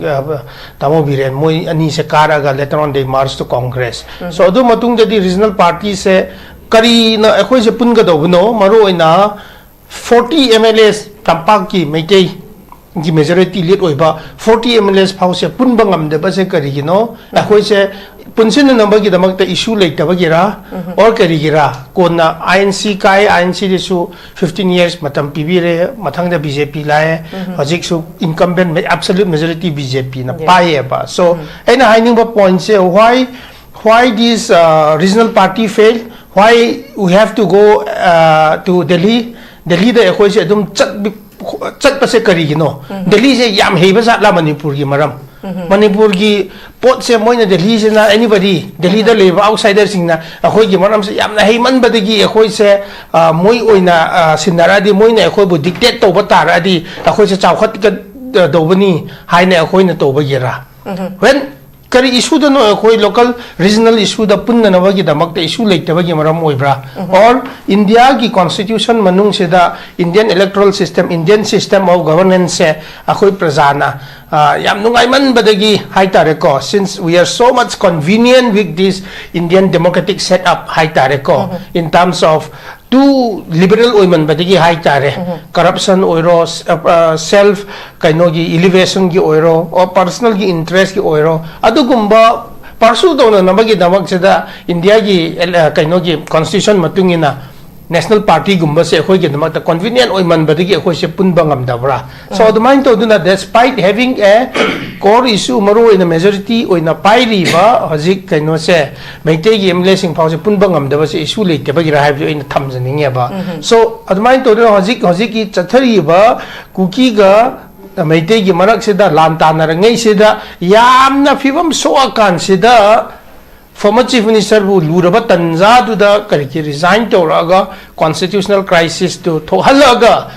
ꯇꯥꯃꯣ ꯕꯤꯔꯦꯟ, ꯃꯣꯏ ꯑꯅꯤꯁꯦ ꯀꯥꯔꯒ later on they merge to Congress꯫ So ꯑꯗꯨ ꯃꯇꯨꯡꯗꯗꯤ ꯔꯤꯖꯅꯦꯜ ꯄꯥꯔꯇꯤꯁꯦ ꯀꯔꯤꯅ ꯑꯩꯈꯣꯏꯁꯦ ꯄꯨꯟꯒꯗꯧꯕꯅꯣ? ꯃꯔꯨ ꯑꯣꯏꯅ ꯐꯣꯔꯇꯤ ꯑꯦꯝ ꯑꯦꯜ ꯑꯦꯁ ꯇꯝꯄꯥꯛꯀꯤ ꯃꯩꯇꯩ ꯒꯤ majority lead ꯑꯣꯏꯕ forty M L As ꯐꯥꯎꯁꯦ ꯄꯨꯟꯕ ꯉꯝꯗꯕꯁꯦ ꯀꯔꯤꯒꯤꯅꯣ? ꯑꯩꯈꯣꯏꯁꯦ ꯄꯨꯟꯁꯤꯟꯅꯅꯕꯒꯤꯗꯃꯛꯇ issue ꯂꯩꯇꯕꯒꯤꯔ, or ꯀꯔꯤꯒꯤꯔ? ꯀꯣꯟꯅ I N C ꯀꯥꯏ, I N C ꯗꯁꯨ fifteen years ꯃꯇꯝ ꯄꯤꯕꯤꯔꯦ, ꯃꯊꯪꯗ B J P ꯂꯥꯛꯑꯦ, ꯍꯧꯖꯤꯛꯁꯨ incumbent absolute majority B J P ꯅ ꯄꯥꯏꯌꯦꯕ꯫ So ꯑꯩꯅ ꯍꯥꯏꯅꯤꯡꯕ point say, why why this uh, regional party fail? Why we have to go uh, to Delhi? ꯗꯦꯜꯂꯤꯗ ꯑꯩꯈꯣꯏꯁꯦ ꯑꯗꯨꯝ ꯆꯠ ꯆꯠꯄꯁꯦ ꯀꯔꯤꯒꯤꯅꯣ? ꯗꯦꯜꯂꯤꯁꯦ ꯌꯥꯝ ꯍꯩꯕ ꯖꯥꯠꯂꯥ ꯃꯅꯤꯄꯨꯔꯒꯤ ꯃꯔꯝ? ꯃꯅꯤꯄꯨꯔꯒꯤ ꯄꯣꯠꯁꯦ ꯃꯣꯏꯅ ꯗꯦꯜꯂꯤꯁꯤꯅ, anybody, ꯗꯦꯜꯂꯤꯗ ꯂꯩꯕ outsider ꯁꯤꯡꯅ ꯑꯩꯈꯣꯏꯒꯤ ꯃꯔꯝꯁꯦ ꯌꯥꯝꯅ ꯍꯩꯃꯟꯕꯗꯒꯤ ꯑꯩꯈꯣꯏꯁꯦ, ꯑ, ꯃꯣꯏ ꯑꯣꯏꯅ, ꯑ, ꯁꯤꯟꯅꯔꯛꯑꯗꯤ, ꯃꯣꯏꯅ ꯑꯩꯈꯣꯏꯕꯨ dictate ꯇꯧꯕ ꯇꯥꯔꯛꯑꯗꯤ ꯑꯩꯈꯣꯏꯁꯦ ꯆꯥꯎꯈꯠꯀꯗꯧꯕꯅꯤ ꯍꯥꯏꯅ ꯑꯩꯈꯣꯏꯅ ꯇꯧꯕꯒꯤꯔꯥ? When ꯀꯔꯤ issue ꯗꯅꯣ ꯑꯩꯈꯣꯏ local regional issue ꯗ ꯄꯨꯟꯅꯅꯕꯒꯤꯗꯃꯛꯇ issue ꯂꯩꯇꯕꯒꯤ ꯃꯔꯝ ꯑꯣꯏꯕ꯭ꯔꯥ? Or India ꯒꯤ constitution ꯃꯅꯨꯡꯁꯤꯗ Indian electoral system, Indian system of governance ꯁꯦ ꯑꯩꯈꯣꯏ ꯄ꯭ꯔꯖꯥꯅ, ꯑ, ꯌꯥꯝ ꯅꯨꯡꯉꯥꯏꯃꯟꯕꯗꯒꯤ ꯍꯥꯏꯇꯥꯔꯦꯀꯣ, since we are so much convenient with this Indian democratic setup ꯍꯥꯏꯇꯥꯔꯦꯀꯣ, in terms of too liberal ꯑꯣꯏꯃꯟꯕꯗꯒꯤ ꯍꯥꯏꯇꯥꯔꯦ, corruption ꯑꯣꯏꯔꯣ, self ꯀꯩꯅꯣꯒꯤ elevation ꯒꯤ ꯑꯣꯏꯔꯣ, or personal ꯒꯤ interest ꯀꯤ ꯑꯣꯏꯔꯣ, ꯑꯗꯨꯒꯨꯝꯕ pursue ꯇꯧꯅꯅꯕꯒꯤꯗꯃꯛꯁꯤꯗ India ꯒꯤ ꯀꯩꯅꯣꯒꯤ constitution ꯃꯇꯨꯡ ꯏꯟꯅ national party ꯒꯨꯝꯕꯁꯦ ꯑꯩꯈꯣꯏꯒꯤꯗꯃꯛꯇ convenient ꯑꯣꯏꯃꯟꯕꯗꯒꯤ ꯑꯩꯈꯣꯏꯁꯦ ꯄꯨꯟꯕ ꯉꯝꯗꯕ꯭ꯔꯥ? So ꯑꯗꯨꯃꯥꯏꯅ ꯇꯧꯗꯨꯅ, despite having a core issue, ꯃꯔꯨ ꯑꯣꯏꯅ majority ꯑꯣꯏꯅ ꯄꯥꯏꯔꯤꯕ ꯍꯧꯖꯤꯛ ꯀꯩꯅꯣꯁꯦ, ꯃꯩꯇꯩꯒꯤ M L A ꯁꯤꯡ ꯐꯥꯎꯁꯦ ꯄꯨꯟꯕ ꯉꯝꯗꯕꯁꯦ issue ꯂꯩꯇꯕꯒꯤꯔꯥ ꯍꯥꯏꯕꯗꯨ ꯑꯩꯅ ꯊꯝꯖꯅꯤꯡꯉꯦꯕ꯫ So ꯑꯗꯨꯃꯥꯏꯅ ꯇꯧꯗꯅ ꯍꯧꯖꯤꯛ ꯍꯧꯖꯤꯛꯀꯤ ꯆꯠꯊꯔꯤꯕ ꯀꯨꯀꯤꯒ ꯃꯩꯇꯩꯒꯤ ꯃꯔꯛꯁꯤꯗ ꯂꯥꯟ ꯇꯥꯟꯅꯔꯤꯉꯩꯁꯤꯗ ꯌꯥꯝꯅ ꯐꯤꯕꯝ ꯁꯣꯛꯑꯀꯥꯟꯁꯤꯗ former Chief Minister ꯕꯨ ꯂꯨꯔꯕ ꯇꯟꯖꯥꯗꯨꯗ ꯀꯔꯤꯒꯤ resign ꯇꯧꯔꯛꯑꯒ constitutional crisis ꯇꯨ ꯊꯣꯛꯍꯜꯂꯛꯑꯒ,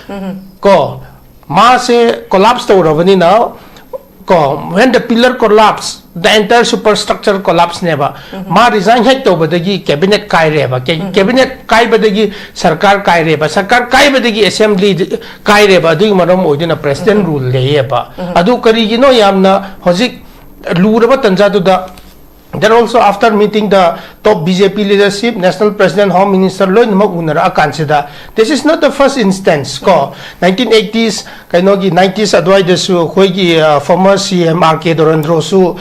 ꯀꯣ, ꯃꯥꯁꯦ collapse ꯇꯧꯔꯕꯅꯤꯅ, ꯀꯣ, when the pillar collapse, the entire superstructure collapse ꯅꯦꯕ꯫ ꯃꯥ resign ꯍꯦꯛ ꯇꯧꯕꯗꯒꯤ cabinet ꯀꯥꯏꯔꯦꯕ꯫ ꯀꯦ-, cabinet ꯀꯥꯏꯕꯗꯒꯤ ꯁꯔꯀꯥꯔ ꯀꯥꯏꯔꯦꯕ꯫ ꯁꯔꯀꯥꯔ ꯀꯥꯏꯕꯗꯒꯤ assembly ꯀꯥꯏꯔꯦꯕ꯫ ꯑꯗꯨꯒꯤ ꯃꯔꯝ ꯑꯣꯏꯗꯨꯅ president rule ꯂꯩꯌꯦꯕ꯫ ꯑꯗꯨ ꯀꯔꯤꯒꯤꯅꯣ ꯌꯥꯝꯅ ꯍꯧꯖꯤꯛ ꯂꯨꯔꯕ ꯇꯟꯖꯥꯗꯨꯗ Then also after meeting the top B J P leadership, national president, home minister ꯂꯣꯏꯅꯃꯛ ꯎꯅꯔꯛꯑꯀꯥꯟꯁꯤꯗ, this is not the first instance ꯀꯣ, nineteen eighties ꯀꯩꯅꯣꯒꯤ nineties ꯑꯗꯨꯋꯥꯏꯗꯁꯨ ꯑꯩꯈꯣꯏꯒꯤ former C M R K ꯗꯣꯔꯦꯟꯗ꯭ꯔꯣꯁꯨ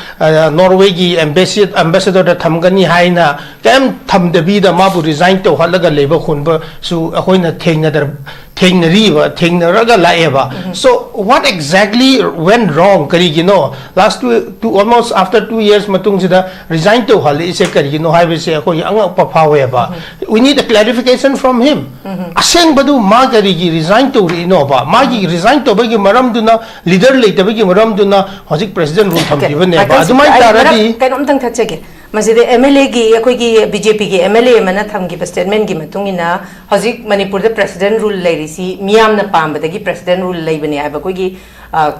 Norwayꯒꯤ ambassadorꯗ ꯊꯝꯒꯅꯤ ꯍꯥꯏꯅ ꯀꯩꯝ ꯊꯝꯗꯕꯤꯗ ꯃꯥꯕꯨ resign ꯇꯧꯍꯜꯂꯒ ꯂꯩꯕ ꯈꯣꯟꯕꯁꯨ ꯑꯩꯈꯣꯏꯅ ꯊꯦꯡꯅꯗ ꯊꯦꯡꯅꯔꯤꯕ ꯊꯦꯡꯅꯔꯒ ꯂꯥꯛꯑꯦꯕ꯫ So what exactly went wrong? ꯀꯔꯤꯒꯤꯅꯣ last two, two almost after two years ꯃꯇꯨꯡꯁꯤꯗ resign ꯇꯧꯍꯜꯂꯛꯏꯁꯦ ꯀꯔꯤꯒꯤꯅꯣ ꯍꯥꯏꯕꯁꯦ ꯑꯩꯈꯣꯏꯒꯤ ꯑꯉꯛꯄ ꯐꯥꯎꯋꯦꯕ꯫ We need a clarification from him. ꯑꯁꯦꯡꯕꯗꯨ ꯃꯥ ꯀꯔꯤꯒꯤ resign ꯇꯧꯔꯛꯏꯅꯣꯕ? ꯃꯥꯒꯤ resign ꯇꯧꯕꯒꯤ ꯃꯔꯝꯗꯨꯅ, leader ꯂꯩꯇꯕꯒꯤ ꯃꯔꯝꯗꯨꯅ ꯍꯧꯖꯤꯛ president rule ꯊꯝꯈꯤꯕꯅꯦꯕ꯫ ꯑꯗꯨꯃꯥꯏꯅ ꯇꯥꯔꯗꯤ ꯀꯩꯅꯣꯝꯇꯪ ꯊꯠꯆꯒꯦ꯫ ꯃꯁꯤꯗ M L Aꯒꯤ, ꯑꯩꯈꯣꯏꯒꯤ B J Pꯒꯤ M L A ꯑꯃꯅ ꯊꯝꯈꯤꯕ statementꯀꯤ ꯃꯇꯨꯡ ꯏꯟꯅ ꯍꯧꯖꯤꯛ ꯃꯅꯤꯄꯨꯔꯗ president rule ꯂꯩꯔꯤꯁꯤ ꯃꯤꯌꯥꯝꯅ ꯄꯥꯝꯕꯗꯒꯤ president rule ꯂꯩꯕꯅꯦ ꯍꯥꯏꯕ ꯑꯩꯈꯣꯏꯒꯤ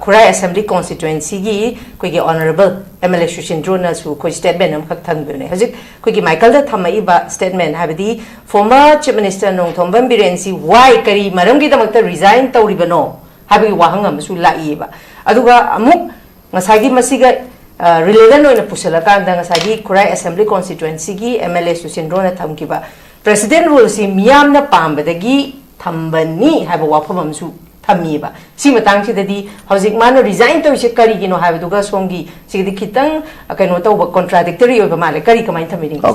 ꯈꯨꯔꯥꯏ Assembly Constituencyꯒꯤ ꯑꯩꯈꯣꯏꯒꯤ honourable M L A ꯁꯨꯁꯤꯟꯗ꯭ꯔꯣꯅꯁꯨ ꯑꯩꯈꯣꯏ statement ꯑꯃꯈꯛ ꯊꯝꯈꯤꯕꯅꯦ꯫ ꯍꯧꯖꯤꯛ ꯑꯩꯈꯣꯏꯒꯤ Michaelꯗ ꯊꯝꯃꯛꯏꯕ statement, ꯍꯥꯏꯕꯗꯤ former Chief Minister Nongthombam ꯕꯤꯔꯦꯟꯁꯤ why, ꯀꯔꯤ ꯃꯔꯝꯒꯤꯗꯃꯛꯇ resign ꯇꯧꯔꯤꯕꯅꯣ ꯍꯥꯏꯕꯒꯤ ꯋꯥꯍꯪ ꯑꯃꯁꯨ ꯂꯥꯛꯏꯕ꯫ ꯑꯗꯨꯒ ꯑꯃꯨꯛ ꯉꯁꯥꯏꯒꯤ ꯃꯁꯤꯒ relevant ꯑꯣꯏꯅ ꯄꯨꯁꯤꯜꯂꯀꯥꯟꯗ ꯉꯁꯥꯏꯒꯤ ꯈꯨꯔꯥꯏ Assembly Constituencyꯒꯤ M L A ꯁꯨꯁꯤꯟꯗ꯭ꯔꯣꯅ ꯊꯝꯈꯤꯕ president ruleꯁꯤ ꯃꯤꯌꯥꯝꯅ ꯄꯥꯝꯕꯗꯒꯤ ꯊꯝꯕꯅꯤ ꯍꯥꯏꯕ ꯋꯥꯐꯝ ꯑꯃꯁꯨ ꯊꯝꯃꯤꯕ꯫ ꯁꯤ ꯃꯇꯥꯡꯁꯤꯗꯗꯤ ꯍꯧꯖꯤꯛ ꯃꯥꯅ resign ꯇꯧꯔꯤꯁꯦ ꯀꯔꯤꯒꯤꯅꯣ ꯍꯥꯏꯕꯗꯨꯒ ꯁꯣꯝꯒꯤ ꯁꯤꯒꯤꯗꯤ ꯈꯤꯇꯪ ꯀꯩꯅꯣ ꯇꯧꯕ, contradictory ꯑꯣꯏꯕ ꯃꯥꯜꯂꯦ꯫ ꯀꯔꯤ, ꯀꯃꯥꯏꯅ ꯊꯝꯕꯤꯅꯤꯡꯒꯦ?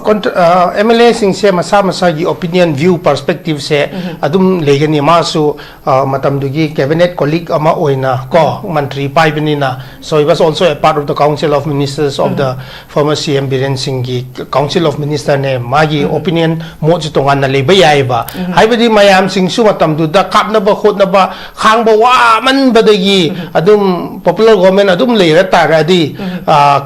M L Aꯁꯤꯡꯁꯦ ꯃꯁꯥ ꯃꯁꯥꯒꯤ opinion, view, perspectiveꯁꯦ ꯑꯗꯨꯝ ꯂꯩꯒꯅꯤ꯫ ꯃꯥꯁꯨ ꯃꯇꯝꯗꯨꯒꯤ cabinet colleague ꯑꯃ ꯑꯣꯏꯅ ꯀꯣ, ꯃꯟꯇ꯭ꯔꯤ ꯄꯥꯏꯕꯅꯤꯅ, so he was also a part of the Council of Ministers of the former C M Biren ꯁꯤꯡꯒꯤ Council of Ministerꯅꯦ꯫ ꯃꯥꯒꯤ opinion, ꯃꯣꯠꯁꯨ ꯇꯣꯉꯥꯟꯅ ꯂꯩꯕ ꯌꯥꯏꯑꯕ꯫ ꯍꯥꯏꯕꯗꯤ ꯃꯌꯥꯝꯁꯤꯡꯁꯨ ꯃꯇꯝꯗꯨꯗ ꯀꯥꯞꯅꯕ ꯈꯣꯠꯅꯕ ꯈꯥꯡꯕ ꯋꯥꯃꯟꯕꯗꯒꯤ ꯑꯗꯨꯝ popular government ꯑꯗꯨꯝ ꯂꯩꯔ ꯇꯥꯔꯗꯤ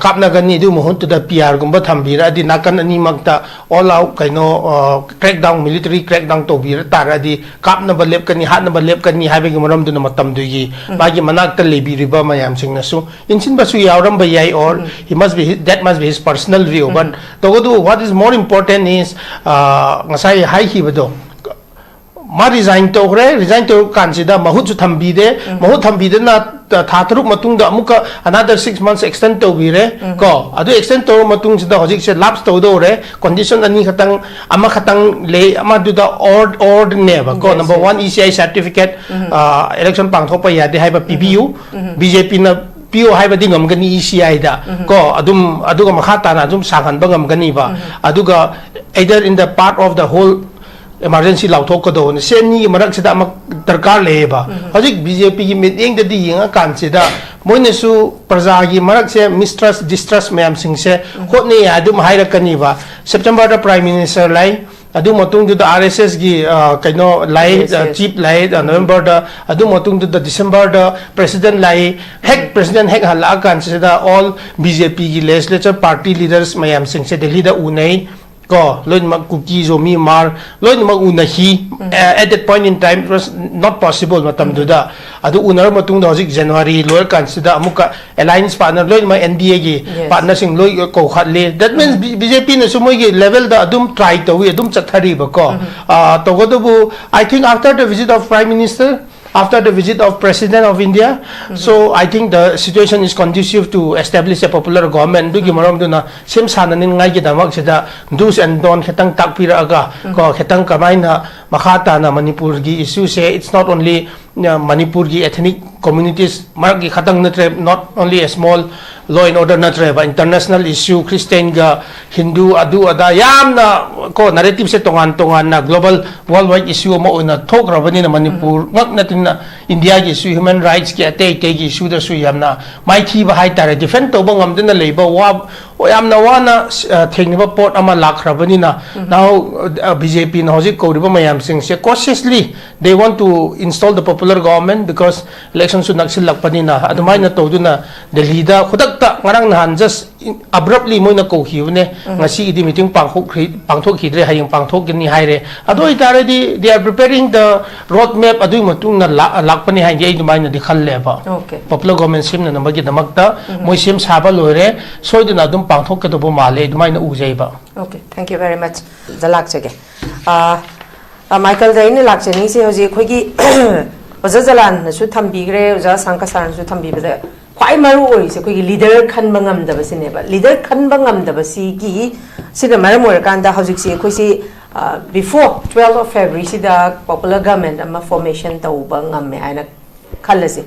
ꯀꯥꯞꯅꯒꯅꯤ, ꯑꯗꯨꯒꯤ ꯃꯍꯨꯠꯇꯨꯗ P Rꯒꯨꯝꯕ ꯊꯝꯕꯤꯔꯛꯑꯗꯤ ꯅꯥꯀꯟ ꯑꯅꯤꯃꯛꯇ all out ꯀꯩꯅꯣ crackdown, military crackdown ꯇꯧꯕꯤꯔ ꯇꯥꯔꯗꯤ ꯀꯥꯞꯅꯕ ꯂꯦꯞꯀꯅꯤ, ꯍꯥꯠꯅꯕ ꯂꯦꯞꯀꯅꯤ ꯍꯥꯏꯕꯒꯤ ꯃꯔꯝꯗꯨꯅ ꯃꯇꯝꯗꯨꯒꯤ ꯃꯥꯒꯤ ꯃꯅꯥꯛꯇ ꯂꯩꯕꯤꯔꯤꯕ ꯃꯌꯥꯝꯁꯤꯡꯅꯁꯨ ꯏꯟꯁꯤꯟꯕꯁꯨ ꯌꯥꯎꯔꯝꯕ ꯌꯥꯏ, or he must be, that must be his personal view, but ꯇꯧꯕꯇꯕꯨ what is more important is ꯉꯁꯥꯏ ꯍꯥꯏꯈꯤꯕꯗꯣ, ꯃꯥ resign ꯇꯧꯈ꯭ꯔꯦ, resign ꯇꯧꯔ ꯀꯥꯟꯁꯤꯗ ꯃꯍꯨꯠꯁꯨ ꯊꯝꯕꯤꯗꯦ꯫ ꯃꯍꯨꯠ ꯊꯝꯕꯤꯗꯅ ꯊꯥ ꯇꯔꯨꯛ ꯃꯇꯨꯡꯗ ꯑꯃꯨꯛꯀ another six months extend ꯇꯧꯕꯤꯔꯦ꯫ ꯀꯣ, ꯑꯗꯨ extend ꯇꯧꯔꯕ ꯃꯇꯨꯡꯁꯤꯗ ꯍꯧꯖꯤꯛꯁꯦ lapse ꯇꯧꯗꯧꯔꯦ꯫ Condition ꯑꯅꯤ ꯈꯛꯇꯪ, ꯑꯃꯈꯛꯇꯪ ꯂꯩ, ꯑꯃꯗꯨꯗ or, or ꯅꯦꯕ꯫ ꯀꯣ, yes, number yes. One, E C I certificate, election ꯄꯥꯡꯊꯣꯛꯄ ꯌꯥꯗꯦ ꯍꯥꯏꯕ ꯄꯤꯕꯤꯌꯨ꯫ B J P ꯅ ꯄꯤꯌꯣ ꯍꯥꯏꯕꯗꯤ ꯉꯝꯒꯅꯤ E C I ꯗ꯫ ꯀꯣ, ꯑꯗꯨꯝ, ꯑꯗꯨꯒ ꯃꯈꯥ ꯇꯥꯅ ꯑꯗꯨꯝ ꯁꯥꯡꯍꯟꯕ ꯉꯝꯒꯅꯤꯕ꯫ ꯑꯗꯨꯒ either in the part of the whole emergency ꯂꯥꯎꯊꯣꯛꯀꯗꯧꯕꯅꯤ꯫ ꯁꯤ ꯑꯅꯤꯒꯤ ꯃꯔꯛꯁꯤꯗ ꯑꯃ ꯗꯔꯀꯥꯔ ꯂꯩꯌꯦꯕ꯫ ꯍꯧꯖꯤꯛ B J P ꯒꯤ ꯃꯤꯠꯌꯦꯡꯗꯗꯤ ꯌꯦꯡꯉꯀꯥꯟꯁꯤꯗ ꯃꯣꯏꯅꯁꯨ ꯄ꯭ꯔꯖꯥꯒꯤ ꯃꯔꯛꯁꯦ mistrust, distrust ꯃꯌꯥꯝꯁꯤꯡꯁꯦ ꯍꯣꯠꯅꯩ ꯑꯗꯨꯝ ꯍꯥꯏꯔꯛꯀꯅꯤꯕ꯫ September ꯗ Prime Minister ꯂꯩ, ꯑꯗꯨ ꯃꯇꯨꯡꯗꯨꯗ R S S ꯒꯤ, ꯑ, ꯀꯩꯅꯣ ꯂꯩ, Yes, yes. Chief ꯂꯩ, ꯑ, November ꯗ, ꯑꯗꯨ ꯃꯇꯨꯡꯗꯨꯗ December ꯗ President ꯂꯩ꯫ ꯍꯦꯛ President ꯍꯦꯛ ꯍꯜꯂꯛꯑꯀꯥꯟꯁꯤꯗ all B J P ꯒꯤ legislature party leaders ꯃꯌꯥꯝꯁꯤꯡꯁꯦ ꯗꯦꯜꯂꯤꯗ ꯎꯅꯩ꯫ ꯀꯣ, ꯂꯣꯏꯅꯃꯛ ꯀꯨꯀꯤ, ꯖꯣꯃꯤ, ꯃꯥꯔ ꯂꯣꯏꯅꯃꯛ ꯎꯅꯈꯤ꯫ ꯑ, at that point in time it was not possible ꯃꯇꯝꯗꯨꯗ꯫ ꯑꯗꯨ ꯎꯅꯔꯕ ꯃꯇꯨꯡꯗ ꯍꯧꯖꯤꯛ January ꯂꯣꯏꯔꯀꯥꯟꯁꯤꯗ ꯑꯃꯨꯛꯀ alliance partner ꯂꯣꯏꯅꯃꯛ N D A ꯒꯤ Yes. Partner ꯁꯤꯡ ꯂꯣꯏ ꯀꯧꯈꯠꯂꯤ꯫ That means B-, B J P ꯅꯁꯨ ꯃꯣꯏꯒꯤ level ꯗ ꯑꯗꯨꯝ try ꯇꯧꯏ, ꯑꯗꯨꯝ ꯆꯠꯊꯔꯤꯕꯀꯣ꯫ ꯑ, ꯇꯧꯒꯗꯕꯨ, I think after the visit of Prime Minister, after the visit of President of India, so I think the situation is conducive to establish a popular government. ꯑꯗꯨꯒꯤ ꯃꯔꯝꯗꯨꯅ ꯁꯦꯝ ꯁꯥꯅꯅꯤꯡꯉꯥꯏꯒꯤꯗꯃꯛꯁꯤꯗ do's and don't ꯈꯤꯇꯪ ꯇꯥꯛꯄꯤꯔꯛꯑꯒ, ꯀꯣ, ꯈꯤꯇꯪ ꯀꯃꯥꯏꯅ ꯃꯈꯥ ꯇꯥꯅ ꯃꯅꯤꯄꯨꯔꯒꯤ issue say, it's not only, ꯑ, ꯃꯅꯤꯄꯨꯔꯒꯤ ethnic communities ꯃꯔꯛꯀꯤ ꯈꯛꯇꯪ ꯅꯠꯇ꯭ꯔꯦ, not only a small law and order ꯅꯠꯇ꯭ꯔꯦꯕ, international issue, Christian ꯒ Hindu ꯑꯗꯨ ꯑꯗꯥ ꯌꯥꯝꯅ, ꯀꯣ, narrative ꯁꯦ ꯇꯣꯉꯥꯟ ꯇꯣꯉꯥꯟꯅ global worldwide issue ꯑꯃ ꯑꯣꯏꯅ ꯊꯣꯛꯈ꯭ꯔꯕꯅꯤꯅ, ꯃꯅꯤꯄꯨꯔ ꯉꯛ ꯅꯠꯇꯅ India ꯒꯤꯁꯨ human rights ꯀꯤ ꯑꯇꯩ ꯑꯇꯩꯒꯤ issue ꯗꯁꯨ ꯌꯥꯝꯅ ꯃꯥꯏꯊꯤꯕ ꯍꯥꯏꯇꯥꯔꯦ, defend ꯇꯧꯕ ꯉꯝꯗꯅ ꯂꯩꯕ ꯋꯥ-, ꯌꯥꯝꯅ ꯋꯥꯅ, ꯑ, ꯊꯦꯡꯅꯕ ꯄꯣꯠ ꯑꯃ ꯂꯥꯛꯈ꯭ꯔꯕꯅꯤꯅ, now, ꯑ, B J P ꯅ ꯍꯧꯖꯤꯛ ꯀꯧꯔꯤꯕ ꯃꯌꯥꯝꯁꯤꯡꯁꯦ cautiously they want to install the popular government because election ꯁꯨ ꯅꯛꯁꯤꯜꯂꯛꯄꯅꯤꯅ, ꯑꯗꯨꯃꯥꯏꯅ ꯇꯧꯗꯨꯅ ꯗꯦꯜꯂꯤꯗ ꯈꯨꯗꯛꯇ ꯉꯔꯥꯡ ꯅꯍꯥꯟ just abruptly ꯃꯣꯏꯅ ꯀꯧꯈꯤꯕꯅꯦ꯫ ꯉꯁꯤꯒꯤꯗꯤ meeting ꯄꯥꯡꯊꯣꯛꯈ꯭ꯔꯤ-, ꯄꯥꯡꯊꯣꯛꯈꯤꯗ꯭ꯔꯦ, ꯍꯌꯦꯡ ꯄꯥꯡꯊꯣꯛꯀꯅꯤ ꯍꯥꯏꯔꯦ꯫ ꯑꯗꯨ ꯑꯣꯏꯇꯥꯔꯗꯤ they are preparing the road map, ꯑꯗꯨꯒꯤ ꯃꯇꯨꯡ ꯏꯟꯅ ꯂꯥꯛ-, ꯂꯥꯛꯄꯅꯤ ꯍꯥꯏꯅꯗꯤ ꯑꯩ ꯑꯗꯨꯃꯥꯏꯅꯗꯤ ꯈꯜꯂꯦꯕ꯫ Okay. Popular government ꯁꯦꯝꯅꯅꯕꯒꯤꯗꯃꯛꯇ ꯃꯣꯏ ꯁꯦꯝ ꯁꯥꯕ ꯂꯣꯏꯔꯦ, ꯁꯣꯏꯗꯅ ꯑꯗꯨꯝ ꯄꯥꯡꯊꯣꯛꯀꯗꯧꯕ ꯃꯥꯜꯂꯦ, ꯑꯗꯨꯃꯥꯏꯅ ꯎꯖꯩꯕ꯫ Okay, thank you very much. ꯗ ꯂꯥꯛꯆꯒꯦ꯫ ꯑ, ꯑ, ꯃꯥꯏꯀꯜꯗ ꯑꯩꯅ ꯂꯥꯛꯆꯅꯤꯡꯉꯤꯁꯦ ꯍꯧꯖꯤꯛ ꯑꯩꯈꯣꯏꯒꯤ ꯑꯣꯖꯥ ꯖꯂꯥꯟꯅꯁꯨ ꯊꯝꯕꯤꯈ꯭ꯔꯦ, ꯑꯣꯖꯥ ꯁꯥꯡꯀ ꯁꯥꯔꯅꯁꯨ ꯊꯝꯕꯤꯕꯗ, ꯈ꯭ꯋꯥꯏ ꯃꯔꯨ ꯑꯣꯏꯔꯤꯁꯦ ꯑꯩꯈꯣꯏꯒꯤ ꯂꯤꯗꯔ ꯈꯟꯕ ꯉꯝꯗꯕꯁꯤꯅꯦꯕ꯫ ꯂꯤꯗꯔ ꯈꯟꯕ ꯉꯝꯗꯕꯁꯤꯒꯤ, ꯁꯤꯅ ꯃꯔꯝ ꯑꯣꯏꯔꯀꯥꯟꯗ ꯍꯧꯖꯤꯛꯁꯤ ꯑꯩꯈꯣꯏꯁꯤ, before twelfth of February ꯁꯤꯗ popular government ꯑꯃ formation ꯇꯧꯕ ꯉꯝꯃꯦ ꯍꯥꯏꯅ ꯈꯜꯂꯁꯦ꯫